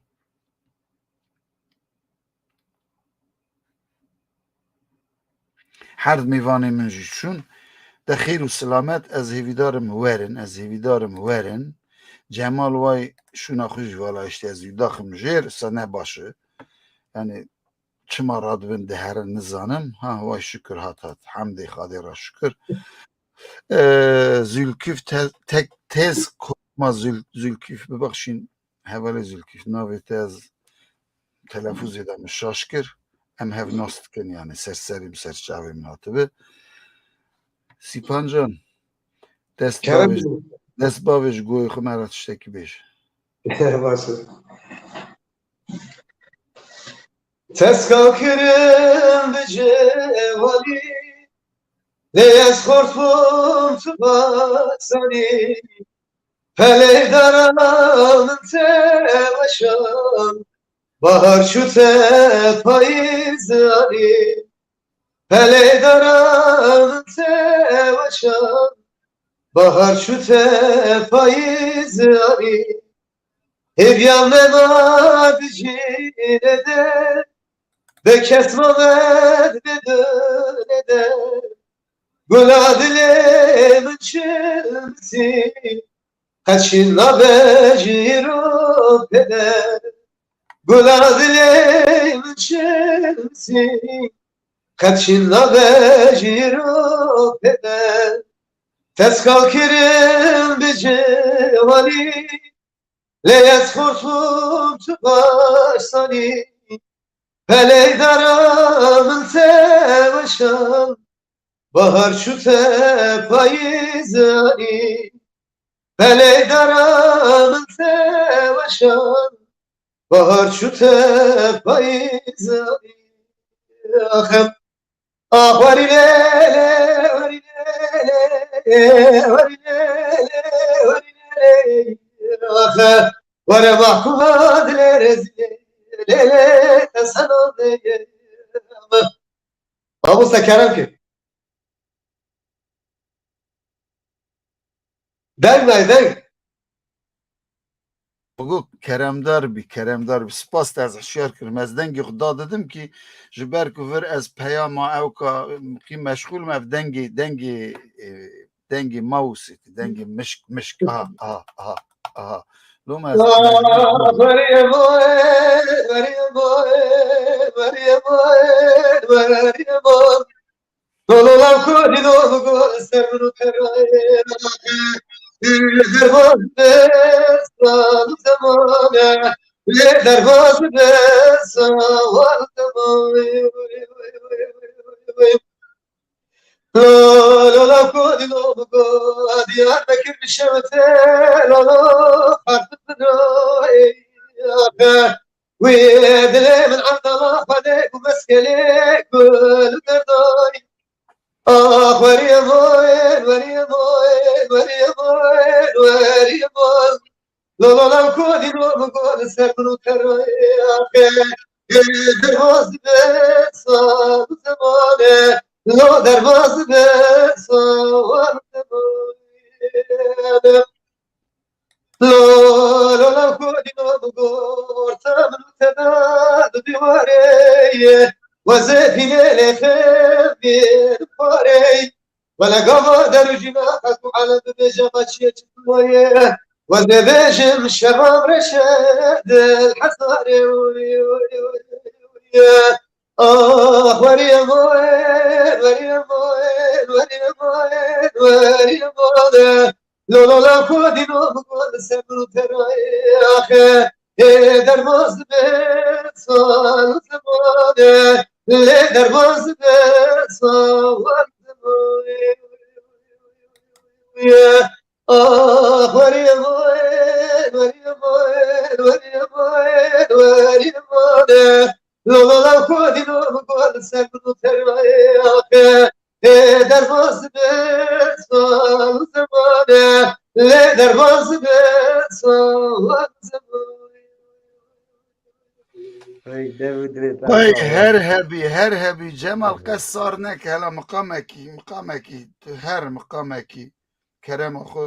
Her mêvanê min jî çûn. De xêr û silamet, ez hêvîdarim werin, ez hêvîdarim werin. Cemal way şûna xwe jî vala işte ez wî daxim jêr, se ne baş e. Yani çima radibin diherin nizanim. Ha, way şükür hat hat. Hemdê Xadê ra şükür. Ee, Zülküf te-, tek tez korkma Zül-, Zülküf bibexşîn. Hevalê Zülküf, navê te ez telefuzê de min şaş kir. Em hev nas dikin, yani ser serê min, ser çavê min hatibi. Sîpan can, dest Kerem bavê, dest bavê ji goyê xwe me re tiştekî bêje. Baş e. Teska kirim bi cevalî, lê ez xort bûm tu baş zanî. Pelê dara min te weşan, bahar çû te payîz anî. Pelê dara min te weşan, bahar çû te payîz anî. Hêviya me ma di cînê de, bê kes mamed bê dunê de. Gula dilê min çimsî, qet şîn nabe ji îro pede. Gula dilê min şemsî, qet şîn nabe ji îro pede. Tesqa kirin bi ciwanî, lê ez xortum tu baş zanî. Pelê dara min te weşan, bahar çû te payîz anî. Pelê dara min te weşan, bahar çû te payîz anî. Ax, ax, werî lê lê, werî lê lê, werî lê lê, werî lê lê. Ax, were mahkuma dilê rezîlê, lê lê, te seno de ye. Mamoste kerem ke. Deng nayê, deng. Xwego keremdar bî, keremdar bî. Spas te, ez hişyar kirim. Ez dengê xwe da didim kî ji ber ku vir ez peyama ew ka qî meşxûl me, ev dengê, dengê, e, dengê mawusê, dengê mişk, mişk. Aha, aha, aha, aha. Loma ez Meryem oy, Meryem oy, Meryem oy, Meryem oy. Dololan kolî dolu gol ser min û terayê. Derbaz be sal zemane, lê derbaz be sal zemane. Lo, lo, lo, kolî dolu gol, Diyarbekir şewte, lo, lo, fark binoy. Wî dilê min erdala xwedê ku meskelê gul derday. Ax, weriyê moyên, weriyê moyên, weriyê moyên, weriyê moyên. Lo, lo, lo, kodî lo, gol ser min û terayê axê. Ê, derbaz be sal zemane, lo, derbaz be sal zemane. Lo, lo, lo, kolî lo, bi gorta min û te da di dîwarê ye. Wezê pîlê lê xêvî di parê. Wele gava der û jîna qet û ele bibêje, ma çiyê çi ye. Wezê bêjim şevam reşe dil hezarê. Oy, oy, oy, oy, oy. Ah, weriyê moyên, weriyê moyên, weriyê moyên, weriyê moyên. Lo, lo, lo, kodî lo, gol ser min û terayê axe. Ê, derbaz be sal zemane, lê derbaz be sal zemane. Ah, weriyê moyên, weriyê moyên, weriyê moyên, weriyê moyên. Lo, lo, lo, kodî lo, gol ser min û terayê axe. Ê, derbaz be sal zemane, lê derbaz be sal zemane. Hey, dev û divê te Hey, sağ ol. Her hebî, her hebî. Cemal, qesar neke, hela miqamekî, miqamekî, tu her miqamekî. Kerema xwe.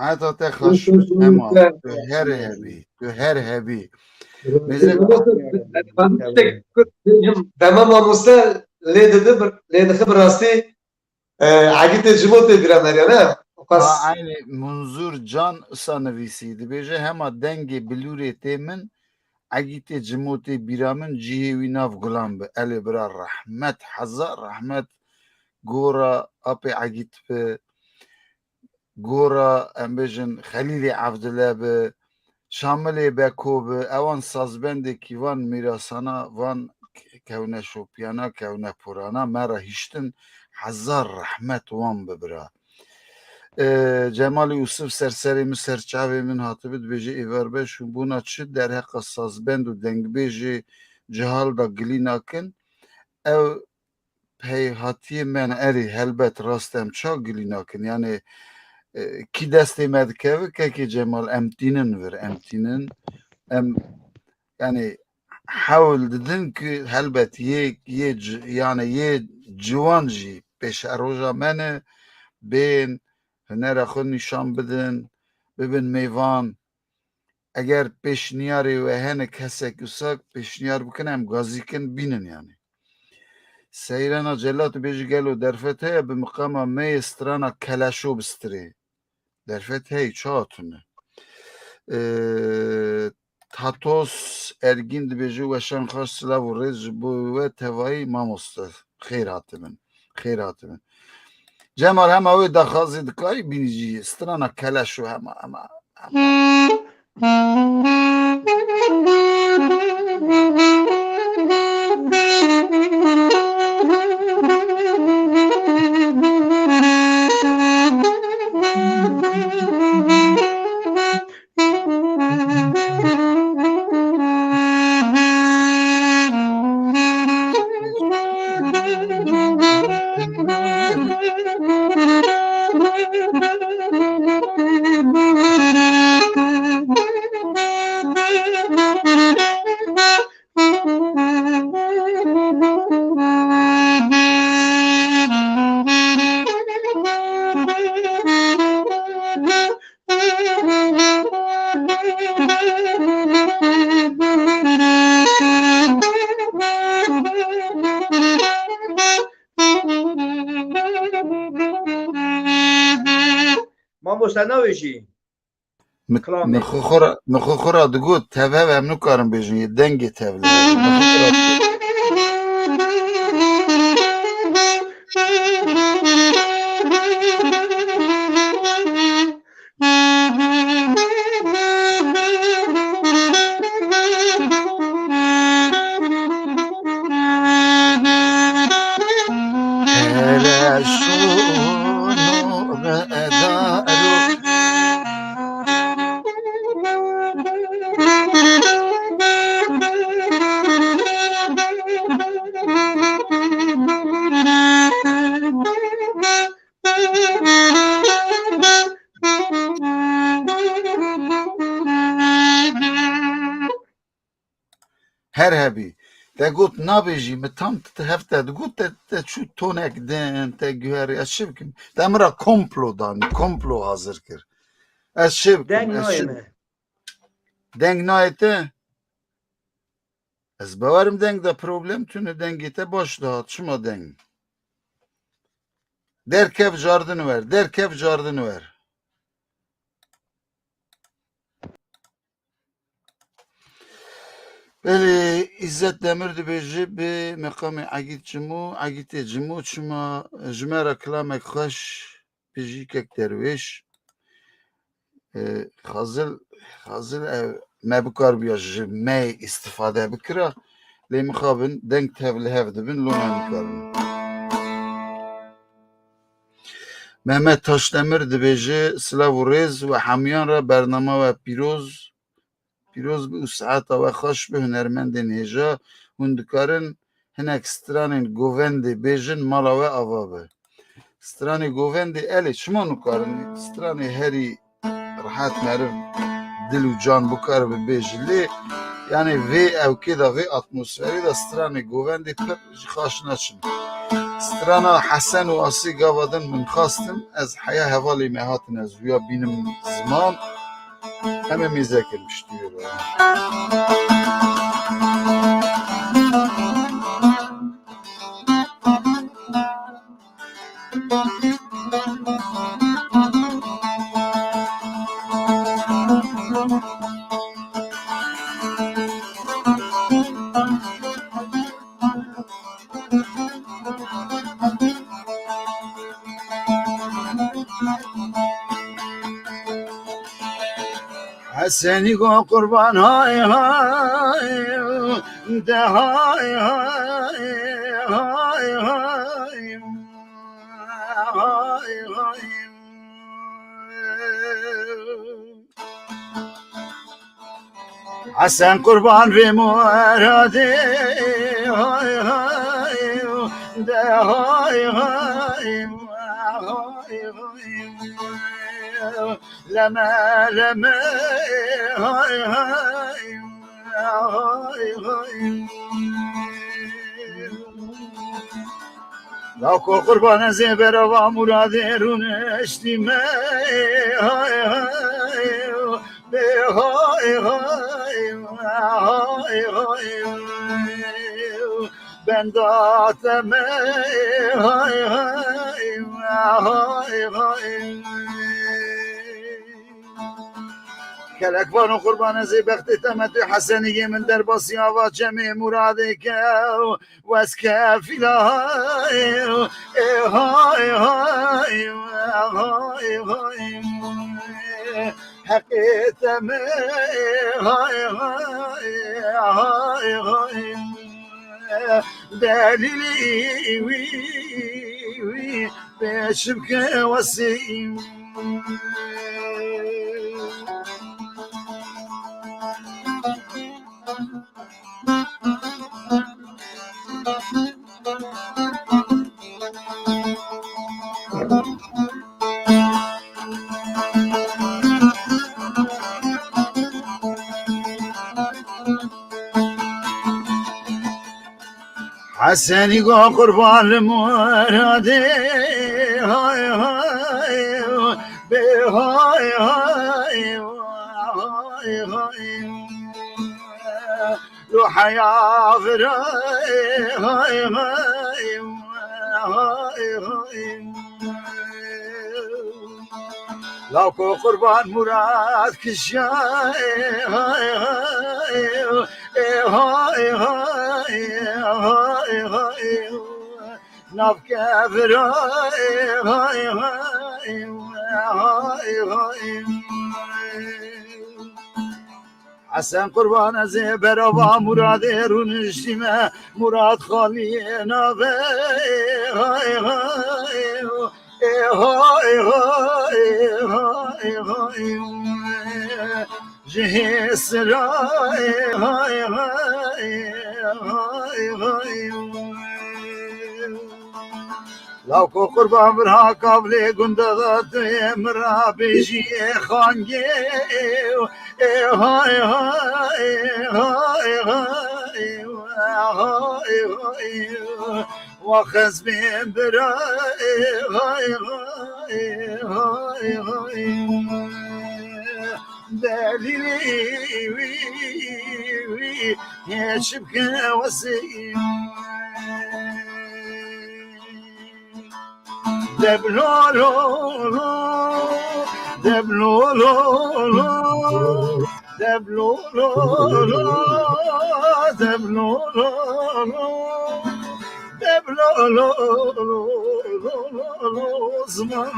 Heta te xweş, Hema, tu her hebî, tu her hebî. Mêze Dema mamoste lê didi, lê dixi bi rastî, e, Egîtê Cimo tê bîra me ya, ne? O qas Ha, aynî Munzur Can isa nivîsî. Dibêje hema dengê bilûrê tê min, Egîtê Cimo tê bîra min, cihê wî nav gulan bi. Elê bira rehmet, hezar rehmet. Gora apê Egît bi. Gora, em bêjin, Xelîlê Evdile bi, Şamilê Beko bi, ewan sazbendê kîvan mîrasana van kewne şopiyana, kewne porana me re hiştin, hezar rehmet wan bi bira. E, Cemalê Ûsif ser serê min, ser çavê min hatibi dibêje, Êvar Beş, hûn bona çi derheqa sazbend û dengbêjê cihal da gilî nakin? Ew peyhatiyê me ne, erê, helbet rast em ça gilî nakin. Yanî, e, kî destê me dikeve, kekê Cemal, em tînin vir, em tînin. Em, yanî, hewl didin ki helbet yê, yê ci-, yanî yê ciwan jî pêşeroja me ne, bên, hunera xwe nîşan bidin, bibin mêvan. Eger pêşniyarê we hene kesek wisa pêşniyar bikin, em gazî kin bînin yanî. Seyrena Celat dibêje gelo derfet heye bi miqama me yê strana Keleşo bistirê? Derfet hey, ça tune. Ee, Tatos Ergîn dibêje weşan xweş, silav û rêz ji bo we tevayî mamoste. Xêr hatibin. Xêr hatibin. Cemal, hema wê daxwazê dikarî bînî jî strana Keleşo hema, hema, hema. Mamoste navêjî. Min, Kilamê. min xwe xwe ra, min xwe xwe ra digot, tevhev em nikarin bêjin, yê dengê tevlihev. Min xwe xwe ra digot. Her hebî. Te got nabêjî, min tam te hev te digot, te, te çû tonek din, te guherî, ez çi bikim? Te min re komplo danî, komplo hazir kir. Ez çi bikim? Deng Ez çi nayê me. Deng nayê te? Ez bawerim deng de problem tune, dengê te baş dihat. Çima deng? Derkev cardin wer, derkev cardin wer. Belê, Îzzet Demir dibêje, bi meqamê Egît Cimo, Egîtê Cimo çima ji me re kilamek xweş, pijîkek derwêş. E, Xazil, Xazil ev me bikarbûya ji me îstifade bikira, lê mixabin deng tev li hev dibin, lo me nikarin. Mehmet Taşdemir dibêje, silav û rêz we hemiyan re, bernama we pîroz, pîroz be û saeta we xweş be, hunermendên hêja. Hûn dikarin hinek stranên govendê bêjin, mala we ava be. Stranê govendê, elê, çima nikarin stranê herî rehet meriv dil û can bikaribe bêje, lê yanê vê ewkê de, vê atmosferê de stranê govendê pir jî xaş naçin. Strana Hesen û Asî gava din min xwestin, ez heya hevalê me hatin, ez wîya bînim ziman, em ê mêze kirin piştî wê re. Hesenî go qurban hay hay, de hay hay, hay hay, hay hay. Hesen qurban vê muradê, hay hay, de hay hay, hay hay. Leme leme, hay hay, hay hay. Lawko qurban ez ê berava muradê rûniştî me, hay hay, bê hay hay, hay hay. Benda te me, hay hay, hay hay. Kelek vano qurban ez ê bextê te me tê Hesenî yê min derbasî ava çemê muradê kew. Wes kefîla hay, ê hay hay, hay hay. Heqê te me, hay hay, hay hay. Delîlî wî, wî pêş bike wesî. Hesenî go qurban li muradê, hay hay, bê hay hay, hay hay. Ruheya vira, hay hay, hay hay. Lawko qurban murad kişiya, hay hay, hay hay, hay hay. Nav kevira, hay hay, hay hay. Hesen qurban ez ê berava muradê rûniştî me, murad xaliyê nave, hay hay, ê hay hay, hay hay. Ji hêsira, hay hay, hay hay. Lawko qurban vira kavlê gunda da tu yê min ra bêjî ê xangê, ê hay hay, hay hay, hay hay. Wa xezmên bira, ê hay hay, hay hay. Delîlî wî, wî hêç bike wesî. Deblo lo lo, deblo lo lo, deblo lo lo, deblo lo lo, deblo lo lo, ziman.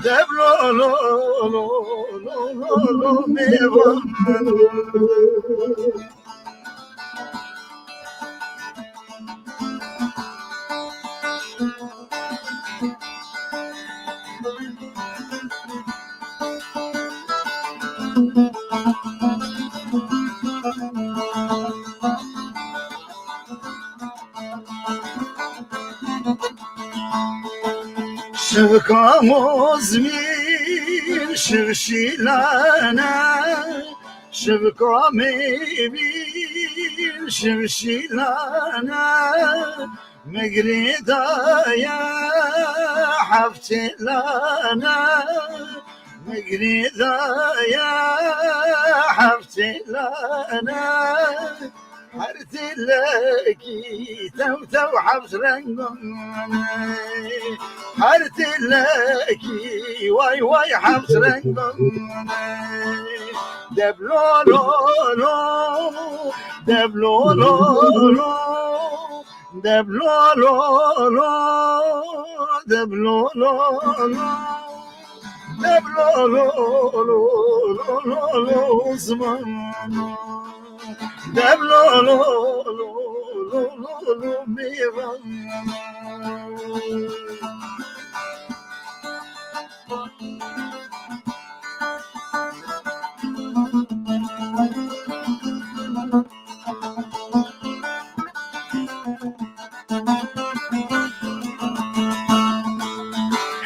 Deblo lo lo, lo lo lo, mêvan. Şivka mozmîn, şiv şîlane, şivka mêvîn, Şivşîlane migrî daye heftêlane, migrî daye heftêlane. Her tilekî tew tew heft rengan e. Her tilekî way way heft rengan e. Deblo lo lo, deblo lo lo, deblo lo lo, deblo lo lo. Deblo lo lo lo lo lo ziman. Deblo lo lo lo lo lo mêvan.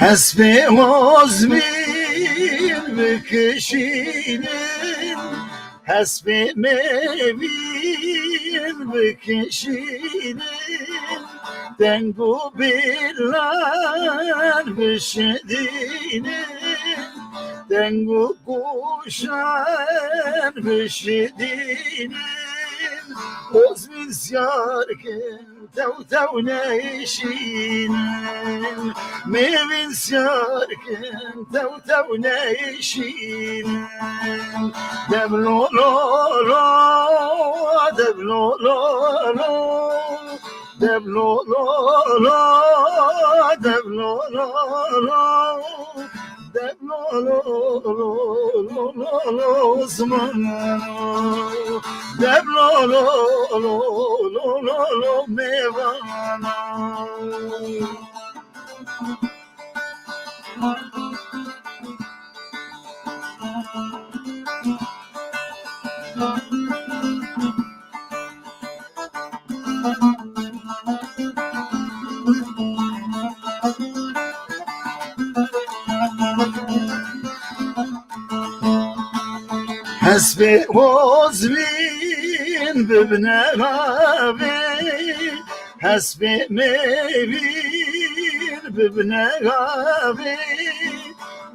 Hespê ozmîn bikişînin, hespê mêvîn bikişînin, deng û bîlan bişidînin, deng û goşan bişidînin, ozmîn siyar kin. Tew tew neyşînin, mêvîn siyar kin, tew tew neyşînin. Deblo lo lo, deblo lo lo, deblo lo lo, deblo lo lo. Deblo lo lo lo lo lo ziman. Deblo lo lo lo lo lo lo mêvan. Hespê ozmîn bibne ravê, hespê mêvîn bibne ravê,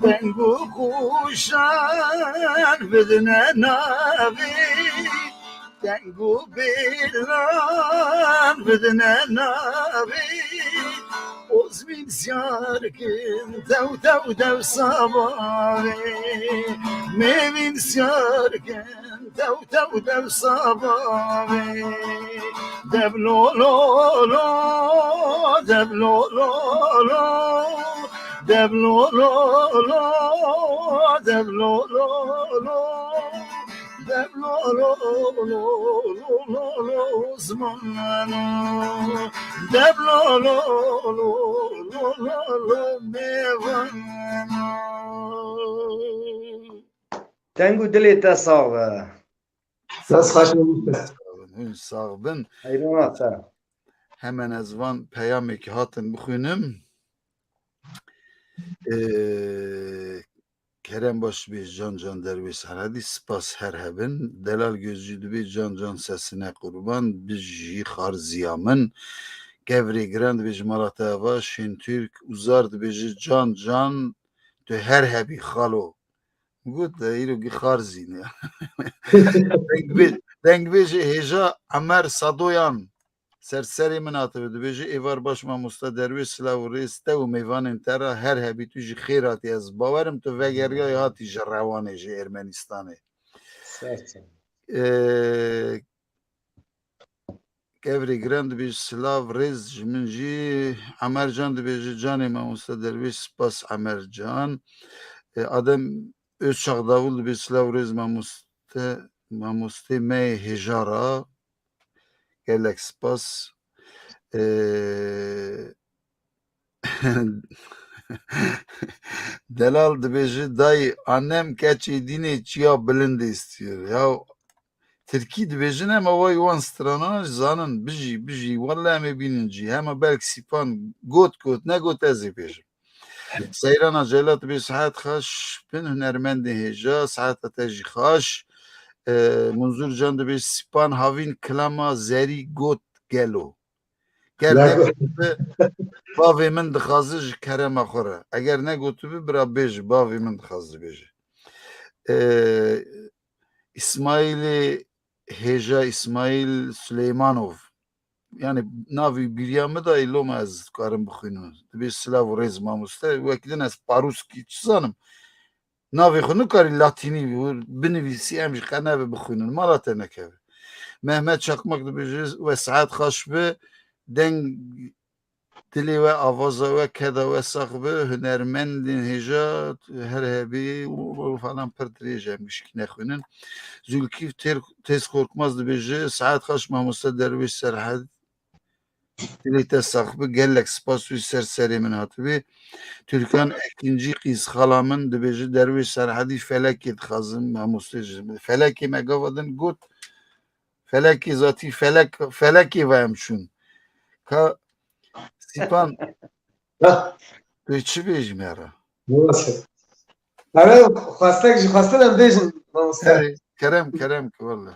deng û goşan bidine navê. Deng û bêlan bidine navê, ozmîn siyar kin tew tew dew sabavê. Mêvîn siyar kin tew tew dew sabavê. Deblo lo lo, deblo lo lo, deblo lo lo, deblo lo lo. Deblo lo lo lo lo lo ziman. Deblo lo lo lo lo lo mêvan. Deng û dilê te sax be. Dest xweş. Hûn sax bin. Heyrana te. Hemen ez van peyamekî hatin bixwînim. Ee, Kerem baş dibêj Can Can Derwês Heredî, spas her hebin. Delal Gözcü dibêj Can Can sesine qurban, bijî xarziya min. Kevrê giran dibêj mala te ava, Şêntürk Uzar dibêje Can Can tu her hebî xalo. Got de îro gî xarzîne. Dengbêj, dengbêjê hêja Emer Sadoyan. Ser serê min hatibe, dibêje, êvar baş mamoste Derwês, silav û rêz te û mêvanên te re, her hebî tu jî xêr hatî. Ez bawerim tu vegeriyayî hatî ji Rewanê, ji Ermenistanê. Ser çav. Ee, Kevrê giran dibêje, silav, rêz ji min jî. Emer Can dibêje, canê mamoste Derwês, spas Emer Can. Ee, Adem Özçak Davul dibêje, silav, rêz mamoste, mamostê me yê hêja ra. Gelek spas. Ee, Delal dibêje, dayı, annem keçê dînê çiya bilind istiyor. Ya, tirkî dibêjin, em awayî wan stranan jî zanin, bijî, bijî, welle em ê bînin cî. Hema belk sîpan got, got, negot, ez ê bêjim. Seyrana Celat bê, sihet xweş bin hunermendê hêja, siheta te jî xweş. E, Munzur Can dibêje, Sîpan havîn kilama zerî got gelo. Ger negotibi, bavê min dixwaze ji kerema xwe re. Eger negotibi, bira bêje, bavê min dixwaze bêje. E, Îsmaîlê Hêja, Îsmaîl Suleymanov. Yani navî bîriya min de, loma ez dikarim bixwînim. Dibê silav û rêz mamoste. Wekî din ez parûskî çi zanim. Navê xwe nikarî latînî binivîsî, em jî qe nebe bixwînin. Mala te nekeve. Mehmet Çakmak dibêje, we saet xweş bi, deng dilê we, avaza we, keda we sax bi, hunermendên hêja her hebî û, û falan pir dirêj e, em gişkî nexwînin. Zülkîf Têr-, Tez Korkmaz dibêje, saet xweş mamoste Derwêş Serhed. Dilê te sax bi, gelek spas wî ser serê min hatibî. Türkan Ekinci Qîz xala min dibêje, Derwêş Serhedî felekê dixwazim, mamoste jî. Felekê me gava din got, felekê zatî felek, felekê ve em çûn. Ka Sîpan, Heh. Tu çi bêjî me re? Nasıl? Ara xwestek ji xwestin em bêjin, mamoste. Erê, kerem, kerem ki, welle.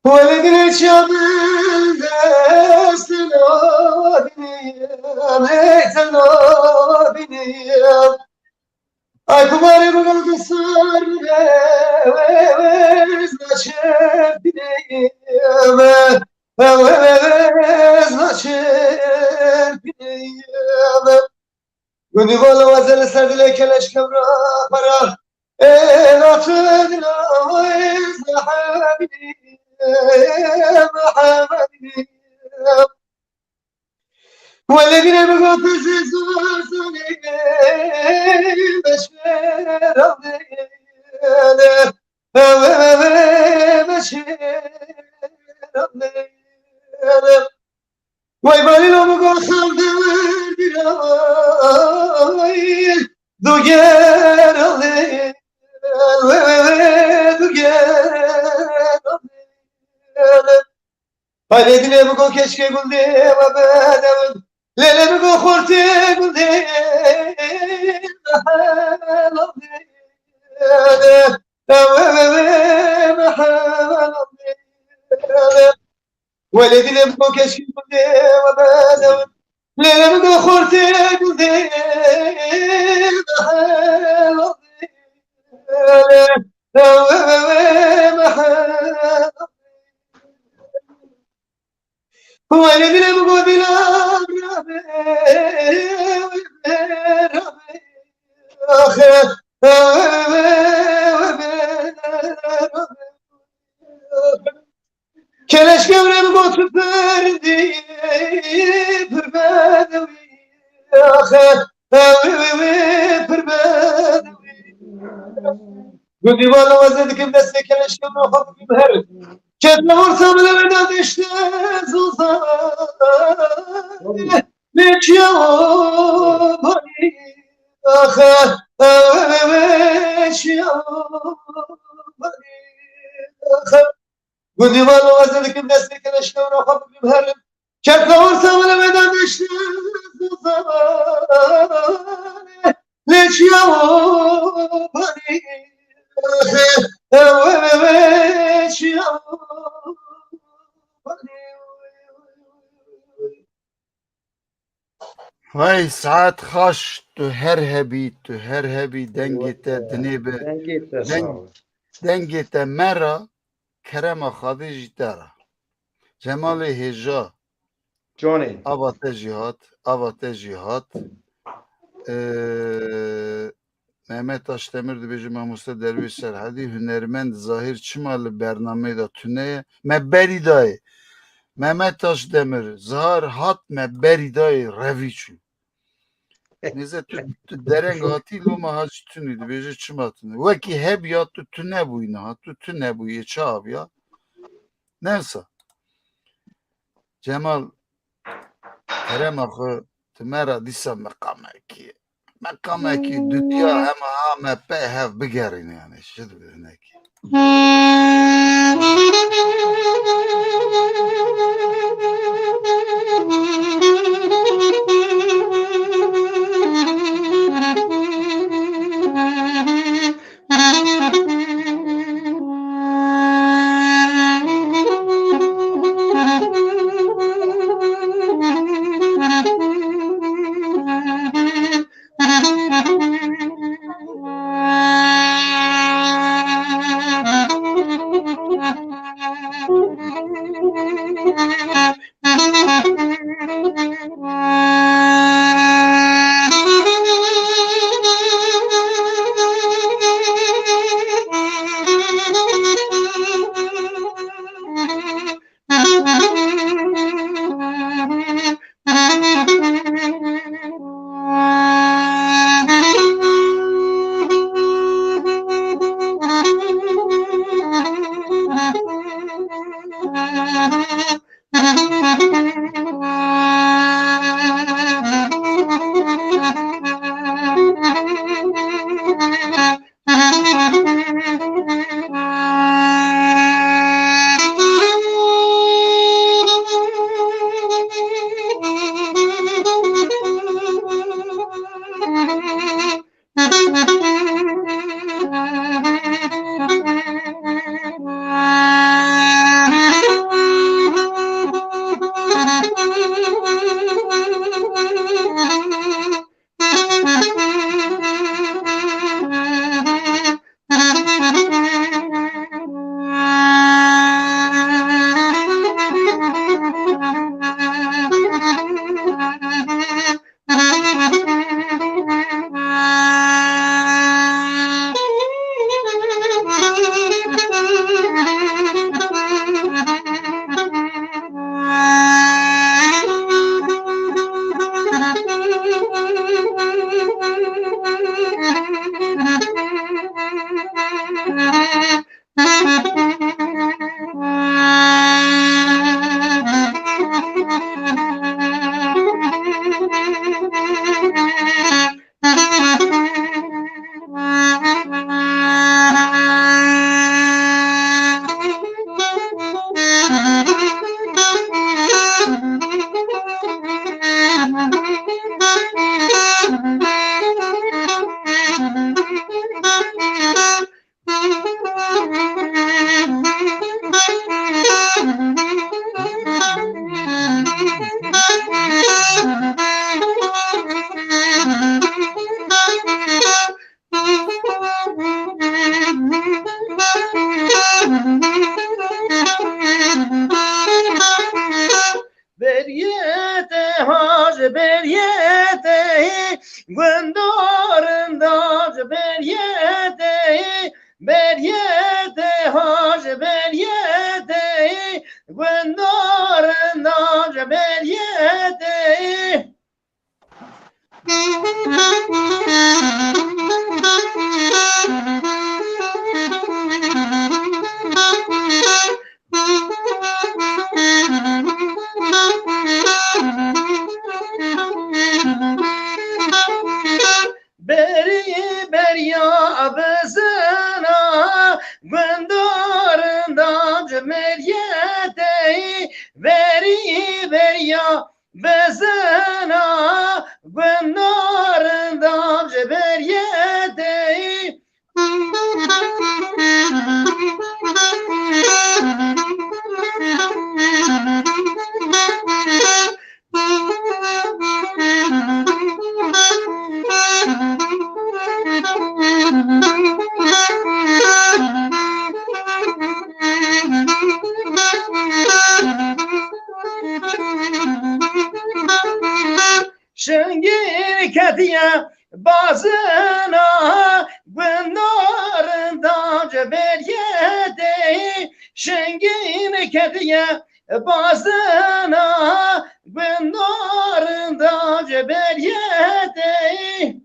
Wele dilê çiya min dest nadiniyem, hey te nadiniyem. Ay kumarê min de sar bile, we, we, ez naçerpineyem. We, we, we, ez naçerpineyem. Gundî vala waze li ser dilê keleş kevra para. Ê, naçe dila, ez nahabineyem, nahabineyem. Welê bîrê min got, ez ê zor zanî, beşer alê, ew, ew, ew, beşer alê. Wey balî lo min got, xev de wer bîra, du ger alê, ew, ew, ew, du ger alê. Haydi dile mi go keşke gundê we bedewin. Lele mi go xortê gundê. Wele dile mi go keşke gundê we bedewin. Lele mi go xortê gundê. Wele dile mi go dila rabe, rabe, axe, keleş kevre mi go tu perdî, pir bedewî, axe, pir bedewî. Gundî vala weze dikim destê keleşkê min xwe bikim herin. Ketme orta bile weda deşte zozan. Neçiya bani axe, ewe çiya bani axe. Gundî vala weze dikim destê keleşkê min xwe bikim herin. Ketme orta bile weda deşte zozan. Neçiya bani axe, ewe çiya bani. Vay saet xaş, tu her hebî, tu her hebî, dengê te dinê bi. Dengê te sağ ol. Dengê te me re, kerema Xwedê jî te re. Cemalê Hêja. Canê. Ava te jî hat, ava te jî hat. Ee, Mehmet Taşdemir dibêje, Mamoste Derwêş Serhedî, hunermend Zahîr çima li bernameyê de tune ye? Me berî dayê. Mehmet Taşdemir, Zahar hat me berî dayê revî çû. Nêze tu, tu dereng hatî, loma ha jî tunî, dibêje çima tune. Wekî heb ya tu tune bûyî niha, tu tune bûyî, çav ya. Neyse. Cemal, kerema xwe, tu me re dîsa meqamekî, meqamekî dutiya hema ha me pê hev bigerîne, yani, şi dibê hinekî. Beriyê te ha ji beriyê te yî, gundarin da ji beriyê te yî, beriyê te ha ji beriyê te yî, gundarin da ji beriyê te yî. Berî beriya bizina, gundarin da ji meriyê te yî. Berî beriya bizina, gundarin da ji meriyê te yî. Şingîn ketiye bazina, gundarin da ji beriyê te yî. Şingîn ketiye bazina, gundarin da ji beriyê te yî.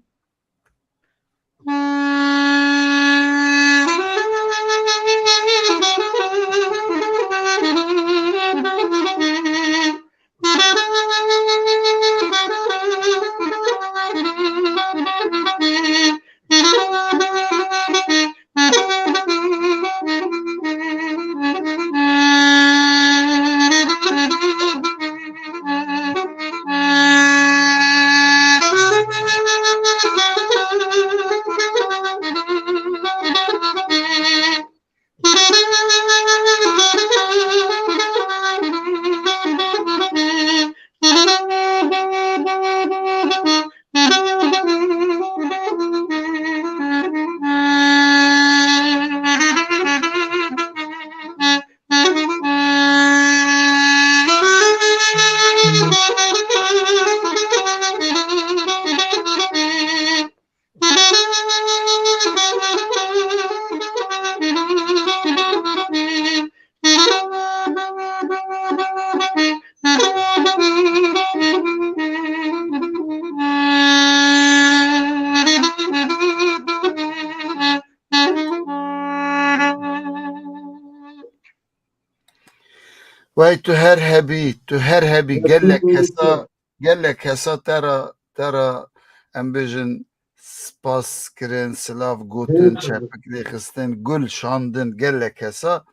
Wey tu her hebî, tu her hebî, gelek kesa, gelek kesa te ra, te ra em bêjin spas kirin, silav gotin, çepik lê xistin, gul şandin, gelek kesa.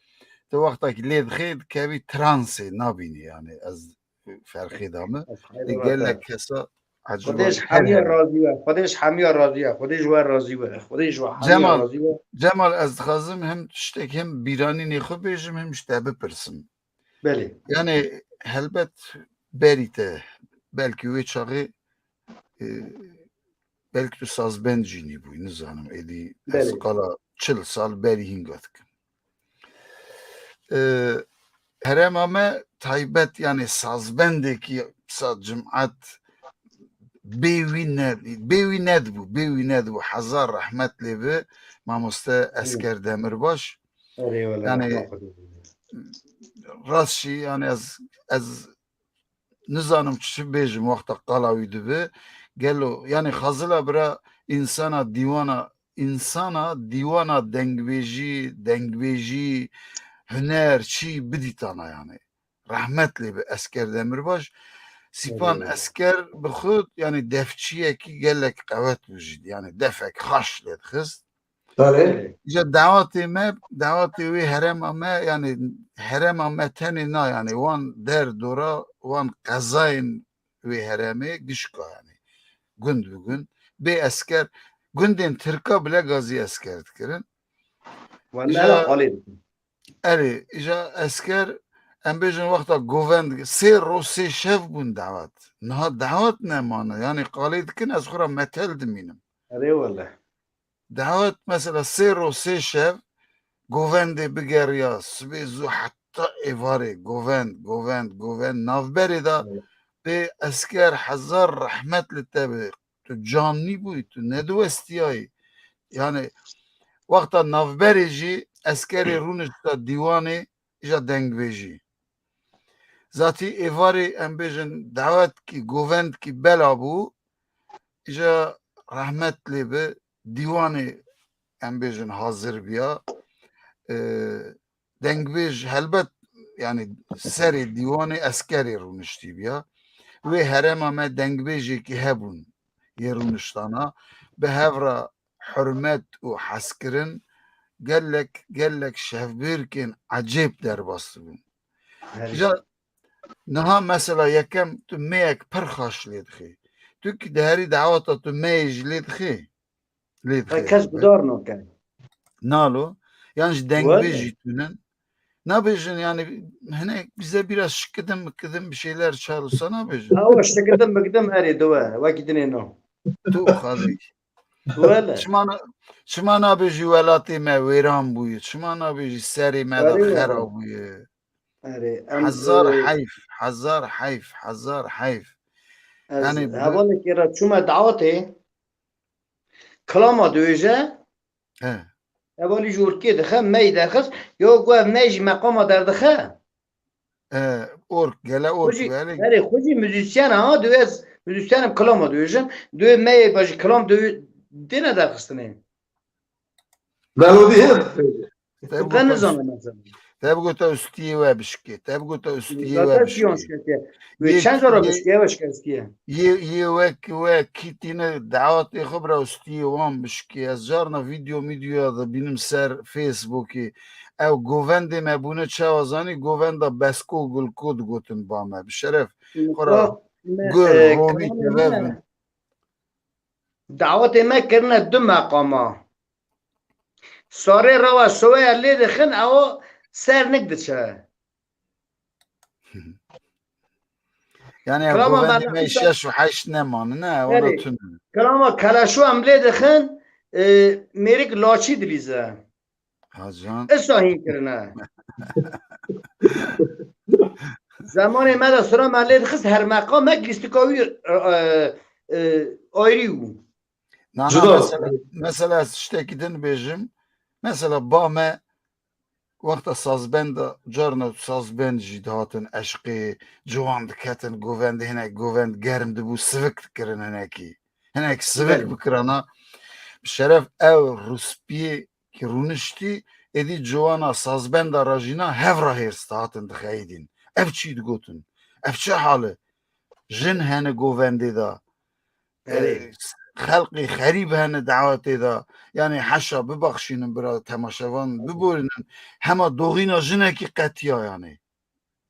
Tu wexta ki lê dixê, dikevî transê, nabînî yani. Ez ferqê dame. Ê gelek kesa Xwedê ji hemiya razî we. Xwedê ji hemiya razî we. Xwedê ji we razî we. Xwedê ji we hemiya razî we. Cemal, ez dixwazim hem tiştek hem bîranînê xwe bêjim hem ji te bipirsim. Belê. Yani helbet berî te belkî wê çaxê, e, belkî tu sazbend jî nîbûyî, nizanim. Êdî ez qala çil sal berî hînga dikim. E, herêma me taybet, yani sazbendekî sa cimat bê wî ne, bê wî nedibû, bê wî nedibû. Hezar rehmet lê bi mamoste Esker Demirbaş. Yani rast jî yani ez, ez nizanim çi bêjim wexta qala wî dibi. Gelo, yani xazila bira însana dîwana, însana dîwana dengbêjî, dengbêjî, huner, çî bidîtana yani. Rehmet lê bi Esker Demirbaş. Sîpan Esker bi xwe, yani defçiyekî gelek qewet bû jî. Yani defek xaş lê dixist. Belê. Îja dawetê me, dawetê wê herêma me, yani herêma me tenê na, yani wan der dora, wan qezayên wê herêmê gişka yani. Gund bi gund. Bê esker, gundên Tirka bile gazî esker dikirin. Wan Îja nela qalê dikin. Erê, îja esker, em bêjin wexta govend, sê ro sê şev bûn dawet. Niha dawet nemane. Yani qalê dikin ez xwe ra metel dimînim. Erê wele. Dawet mesela sê ro sê şev govendê bigeriya, sibê zû heta êvarê govend, govend, govend. Navberê de bê esker hezar rehmet li te bi. Tu canlî bûyî, tu nediwestiyayî. Yani wexta navberê jî eskerê rûnişta dîwanê îja dengbêjî. Zatî êvarê em bêjin dawetkî, govendkî bela bû, îja rehmet lê bi dîwanê em bêjin hazir biya. E, dengbêj helbet yani serê dîwanê eskerê rûniştî biya. Wê herêma me dengbêjekî hebûn yê rûniştana. Bi hev re hurmet û hezkirin gelek, gelek şevbêrkên ecêb derbas dibûn. Îja niha mesela yekem tu mêyek pir xaş lê dixê. Tu ki diherî daweta tu meyê jî lê dixê. Lê dixê. Kes gudar nake. Nalo. Yan ji dengbêj jî tune. Nabêjin yani hinek bize biraz şikidim mikidim bir şeyler çal olsa nabêjin. Awa şikidim mikidim erê diwe. Wekî dinê no. Tu xalî. Wele. Çima na-, çima nabêjî welatê me wêran bûye? Çima nabêjî serê me de xera bûye? Erê, em, hezar e, heyf, hezar heyf, hezar heyf. Ez yani hevalekê re çûme dawetê, kilama dibêje, he. Hevalî ji orkê dixe, mey derxist, yo ku ev mey ji meqama derdixe. E, ork, gele ork, erê, xwe jî muzîsyen ha, dibê ez muzîsyenim, kilama dibêjim, dibê meyê be ji kilam dibê, têne derxistinê. Melodî hê dixwêje. Te bi gote nizane mesela. Te bi gote ustiyê we bişkê. Te bi gote ustiyê we bişkê. Wê çend cara bişkê, ew şikestiye. Yê, yê wek, wek kî tîne dawetê xwe bira ustiyê wan bişkê. Ez carna vîdeo, mîdeo dibînim ser Facebookê. Ew govendê me bûne çawa zanî? Govenda Besko Gulko digotin ba me. Bi şeref. Xora gul, e, romî, kevevin. Dawetê me kirine du meqama. Sarê rewa soweya lê dixin, ew ser nik diçe. Yani kilama govendê me şeş û heşt nemanine, wana tune. Kilama keleşo em lê dixin, e, mêrik laçî dilîze. Hacan. Esa hîn kirine. Zemanê me de sura me lê dixist, her meqamek lîstika wî, e, e, ayrî bû. Na, na, mesela, mesela ez tiştekî din bêjim. Mesela ba me wexta sazbenda, carna sazbend jî dihatin eşqê, ciwan diketin govendê, hinek govend germ dibû, sivik dikirin hinekî. Hinek sivik bikirana. Bi şeref ew rûspiyê ki rûniştî, êdî ciwana sazbenda re jîna hev re hêrs dihatin dixeyidîn. Ev çî digotin? Ev çi hal e? Jin hene govendê de. Erê. E, xelqê xerîb hene dawetê de. Yani heşa bibaxşînin bira temaşevan biborînin. Hema doxîna jinekî qetiya yani.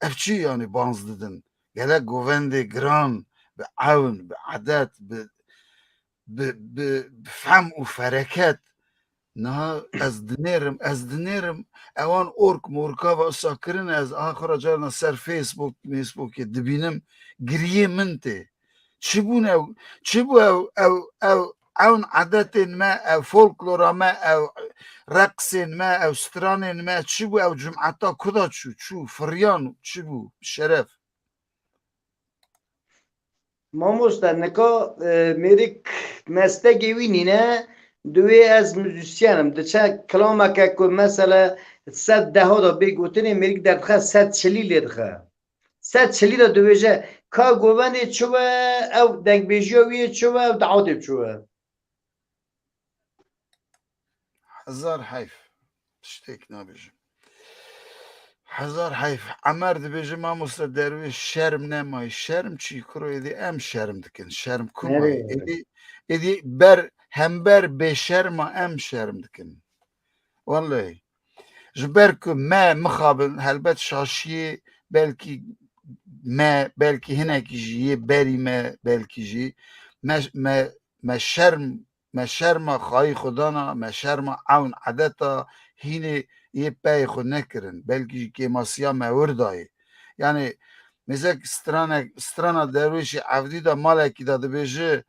Ev çi yani banz didin? Gelek govendê giran bi ewn, bi edet, bi, bi, bi, bi fehm û fereket. Niha ez dinêrim, ez dinêrim. Ewan ork morka ve usa kirin ez aha xwe re carna ser Facebook, Facebookê dibînim. Giriyê min tê. Çi bûn ew? Çi bû ew, ew, ew, ewn edetên me, ew folklora me, ew reqsên me, ew stranên me, çi bû ew cumeta ku da çû, çû, firiyan, çi bû, şeref? Mamoste, nika, e, mêrik mestegê wî nîne, diwê ez muzîsyen im. Diçe kilameke ku mesele sed deha da bê gotinê, mêrik derdixe sed çilî lê dixe. Sed çilî de dibêje, ka govendê çi we, ew dengbêjiya wî yê çi we, ew dawetê çi we. Hezar heyf. Tiştek nabêjim. Hezar heyf. Emer dibêje, mamoste Derwêş, şerm nemayî. Şerm çi kuro, êdî em şerm dikin. Şerm ku mayî? Nereye? Êdî, êdî ber, hember bêşerma em şerm dikin. Wellahî. Ji ber ku me mixabin, helbet şaşiyê belkî me, belkî hinekî jî yê berî me, belkî jî me, me, me şerm, me şerma xayî xwe dana, me şerma ewn edeta hînê yê peyê xwe nekirin. Belkî jî kêmasiya me wir dayê. Yani, mêzek stranek, strana Derwêşî Evdî de malekî de dibêje,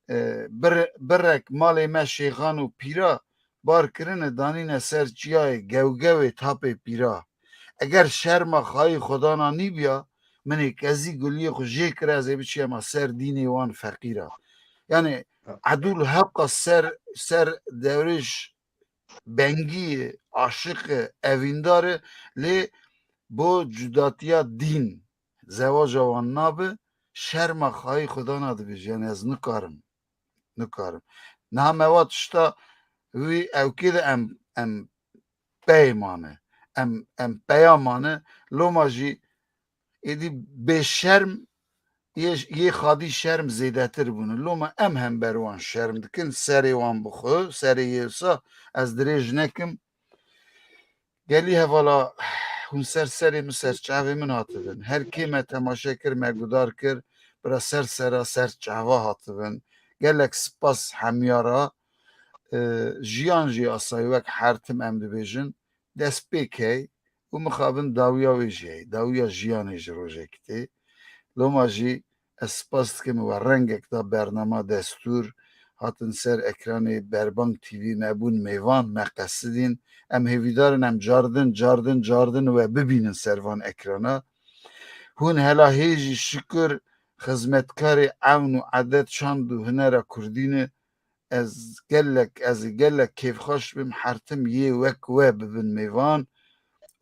e, bir-, birek malê me şêxan û pîra, bar kirine, danîne ser çiyayê gewgewê tapê pîra. Eger şerma xayî xwedana nîbiya, min ê kezî guliyê xwe jê kir, ez ê biçiyema ser dînê wan feqîra. Yani, edûl heqa ser, ser Derwêş bengî ye, aşiq e, evîndar e, lê bo cudatiya dîn zewaca wan nabe, şerma xayî xwedana dibêje. Yani, ez nikarim. Nikarim. Niha me wa tişta wî ewkê de em, em pey mane. Em, em peya mane. Loma jî êdî bêşerm yê, yê xadî şerm zêdetir bûne. Loma em hember wan şerm dikin. Serê wan bi xwe, serê yê wisa ez dirêj nekim. Gelî hevala, hûn ser serê min, ser çavê min hatibin. Her kê me temaşe kir, me gudar kir, bira ser sera, ser çava hatibin. Gelek spas hemiyara. E, jiyan jî asayî wek her tim em dibêjin, dest pê key û mixabin dawiya wê jî heye, dawiya jiyanê ji rojekî tê. Loma jî ez spas dikim we rengek da bernama destûr, hatin ser ekranê Berbang T V me bûn mêvan, me qesidîn. Em hêvîdar in em cardin, cardin, cardin we bibînin ser van ekrana. Hûn hela hê jî şikir xizmetkarê ewn û edet, çand û hunera kurdî ne. Ez gelek, ez ê gelek kêfxweş bim, her tim yê wek we bibin mêvan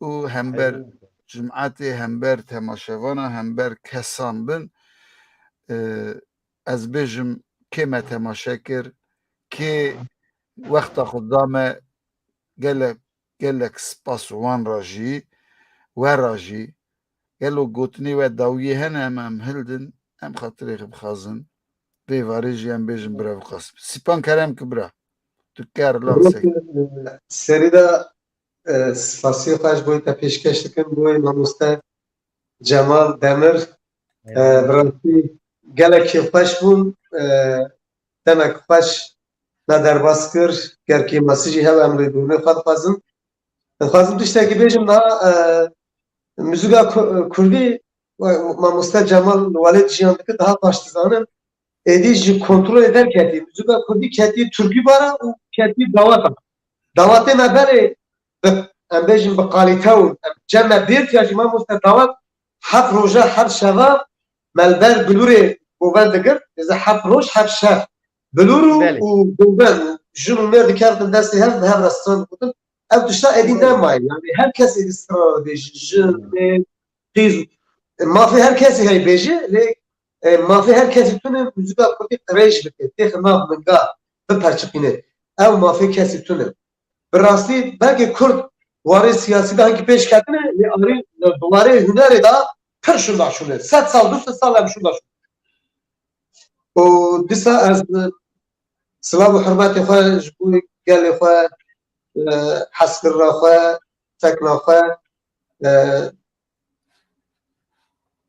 û hember Eyvallah. Cum'etê, hember temaşevana, hember kesan bin. Ee, ez bêjim, kê me temaşe kir, kê wexta xwe da me, gelek, gelek spas wan re jî, we re jî. Gelo gotinê we dawiyê hene, em, em hildin, em xatirê xwe bixwazin. Vê varê jî em bêjin bira Qasim. Sipan kerem ki bira. Tu ker lan sek. Serî de, e, spasiyê xwe ji bo te pêşkeş dikim, bo wê mamoste Cemal Demir. E, bi rastî gelek kêfxweş bûn. E, demek xweş me derbas kir. Ger kêmasî jî hebe em rêbûrê xwe dixwazin. Dixwazim tiştekî bêjim, niha, e, muzika ku-, kurdî, e, mamoste Cemal Welêt jiyan dike, daha baş dizanin. Êdî ji kontrolê derketî, muzika kurdî ketî tirkî bara û ketî daweta. Dawetê me berê bi, em bêjin bi kalîte û em cem me bêrtiya jî mamoste dawet heft roja, heft şeva me li ber bilûrê govend digirt. Êze heft roj, heft şev. Bilûr û, Belê. û govend, jin û mêr dikevin destê hev, bi hev re stran digotin. Ev tişta êdî Belê. nemaye. Yani her kes êdî stran dibêje. Jin, Hmm. mêr, qîz. E, mafê her kesî heye bêje, lê, e, mafê her kesî tune muzika kurdî qirêj bike, têxe nav minga, biperçiqîne. Ev mafê kesî tune. Bi rastî belkî kurd warê siyasî de hinkî pêş ketine, lê arê, di warê hunerê de Pir şûndaşûn e. Sed sal, du sed sal em şûndaşûn. Û dîsa ez, e, silav û hurmetê xwe ji bo gelê xwe, e, hezkirina xwe, tekna xwe, e,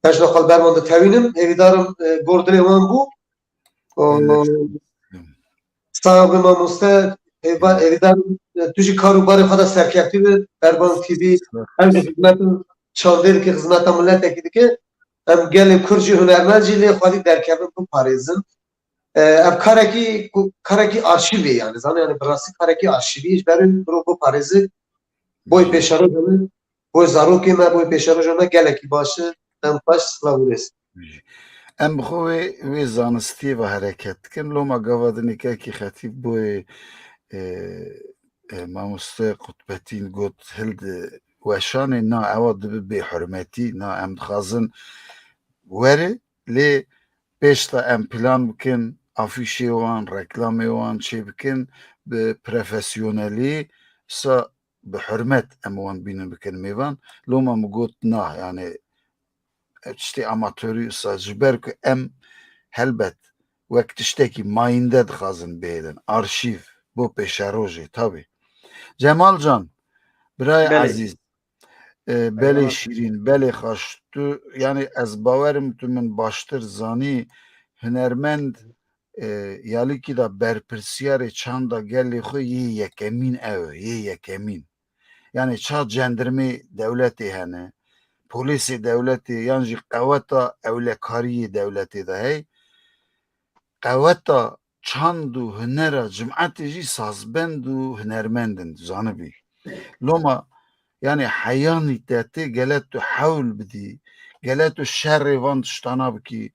Tecna xwe li ber wan ditewînim, hêvîdarim, e, gor dilê wan bû. Û sağ be mamoste, hêva-, hêvîdarim, e, tu jî kar û barê xwe de serkeftî be, Berbang T V, hem jî xizmeta çandê dike, xizmeta miletekî dike. Em gelê Kurd jî, hunermend jî lê xwedî derkevin, biparêzin. E, ev karekî, ku, karekî arşîvê yani, zanî yani, bi rastî karekî arşîvî ji ber wê mirov biparêze, boy pêşeroja me, boy zarokê me, boy pêşeroja me gelekî baş e. Em xweş, silav û rêz. Em bi xwe wê, wê zanistiyê ve hereket dikin. Loma gava dinê kekî Xetîb boy, e, e, mamoste Qutbetîn got hildi weşanê, na, ewa dibi bêhurmetî, na, em dixwazin were, lê pêşta em plan bikin, afîşê wan, reklamê wan çê bikin, bi profesyonelî, sa bi hurmet em wan bînin bikin mêvan. Loma min got na, yani, ev tiştê amatorî wisa, ji ber ku em helbet wek tiştekî mayînde dixwazin bihêlin, arşîv, bo pêşerojê, tabî. Cemal Can, birayê Belê. Ezîz, e, belê Eyvallah. Şîrîn, belê xweş, tu, yani, ez bawerim tu min baştir zanî, hunermend, e, ya lîkî de berpirsiyarê çanda gelê xwe yê yekemîn ew e, yê yekemîn. Yani ça cendirmê dewletê hene, polîsê dewletê yan jî qeweta ewlekariyê dewletê de hey, qeweta çand û hunera cimetê jî sazbend û hunermend in, zanibî. Loma, yani heyanî te tê gele tu hewl bidî, gele tu şerê van tiştana bikî.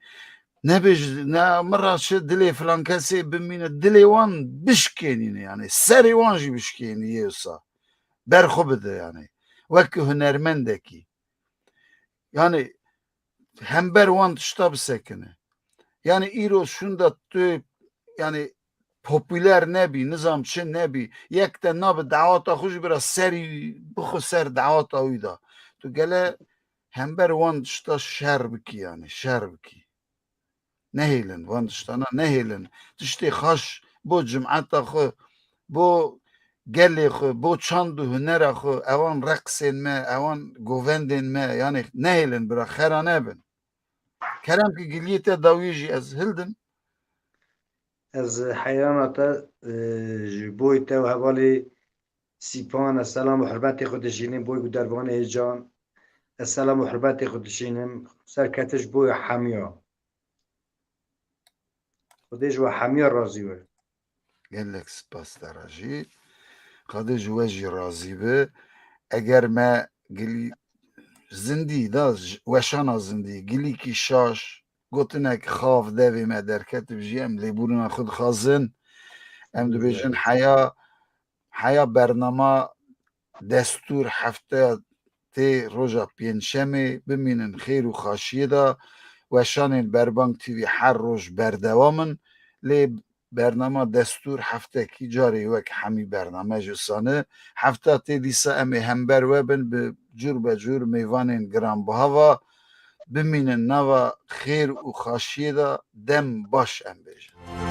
Nebêj, ne, min re çi dilê filan kesê bimîne, dilê wan bişkênîne, yani serê wan jî bişkênî yê wisa. Ber xwe bide yani. Wek hunermendekî. Yani hember wan tişta bisekine. Yani îro şûnda tu, yani popüler nebî, nizam çi nebî. Yek te nabe dawata xwe jî bira serî bixwe ser dawata wî da. Tu gele hember wan tişta şer bikî yani, şer bikî. Nehêlin, van tiştana nehêlin. Tiştê xweş bo cimeta xwe, bo gelê xwe, bo çand û hunera xwe, ewan reqsên me, ewan govendên me, yani nehêlin bira, xera nebin. Kerem ki giliyê te dawiyê jî ez hildim. Ez heyrana te, e, ji boy te û hevalê Sîpan, ez selam û hurmetê xwe dişînim, boy gudervanê hêcan. Ez selam û hurmetê xwe dişînim. Serketiş boy hemiya. Xwedê ji we hemiya razî be. Gelek spas te re jî. Xwedê ji we jî razî be. Eger me gilî zindî da, j-, weşana zindî, gilîkî şaş, gotinek xav devê me derketib jî, em lêbûrina xwe dixwazin. Em dibêjin heya, heya bernama destûr hefteya tê roja pêncşemê, bimînin xêr û xaşiyê de. Weşanên Berbang T V her roj berdewam in. Lê bernama destûr heftekî carê wek hemî bername ji sane. Hefta tê dîsa em ê hember we bin bi cûr be cûr mêvanên giranbiha ve. Bimînin nava xêr û xaşiyê de, dem baş em bêjin.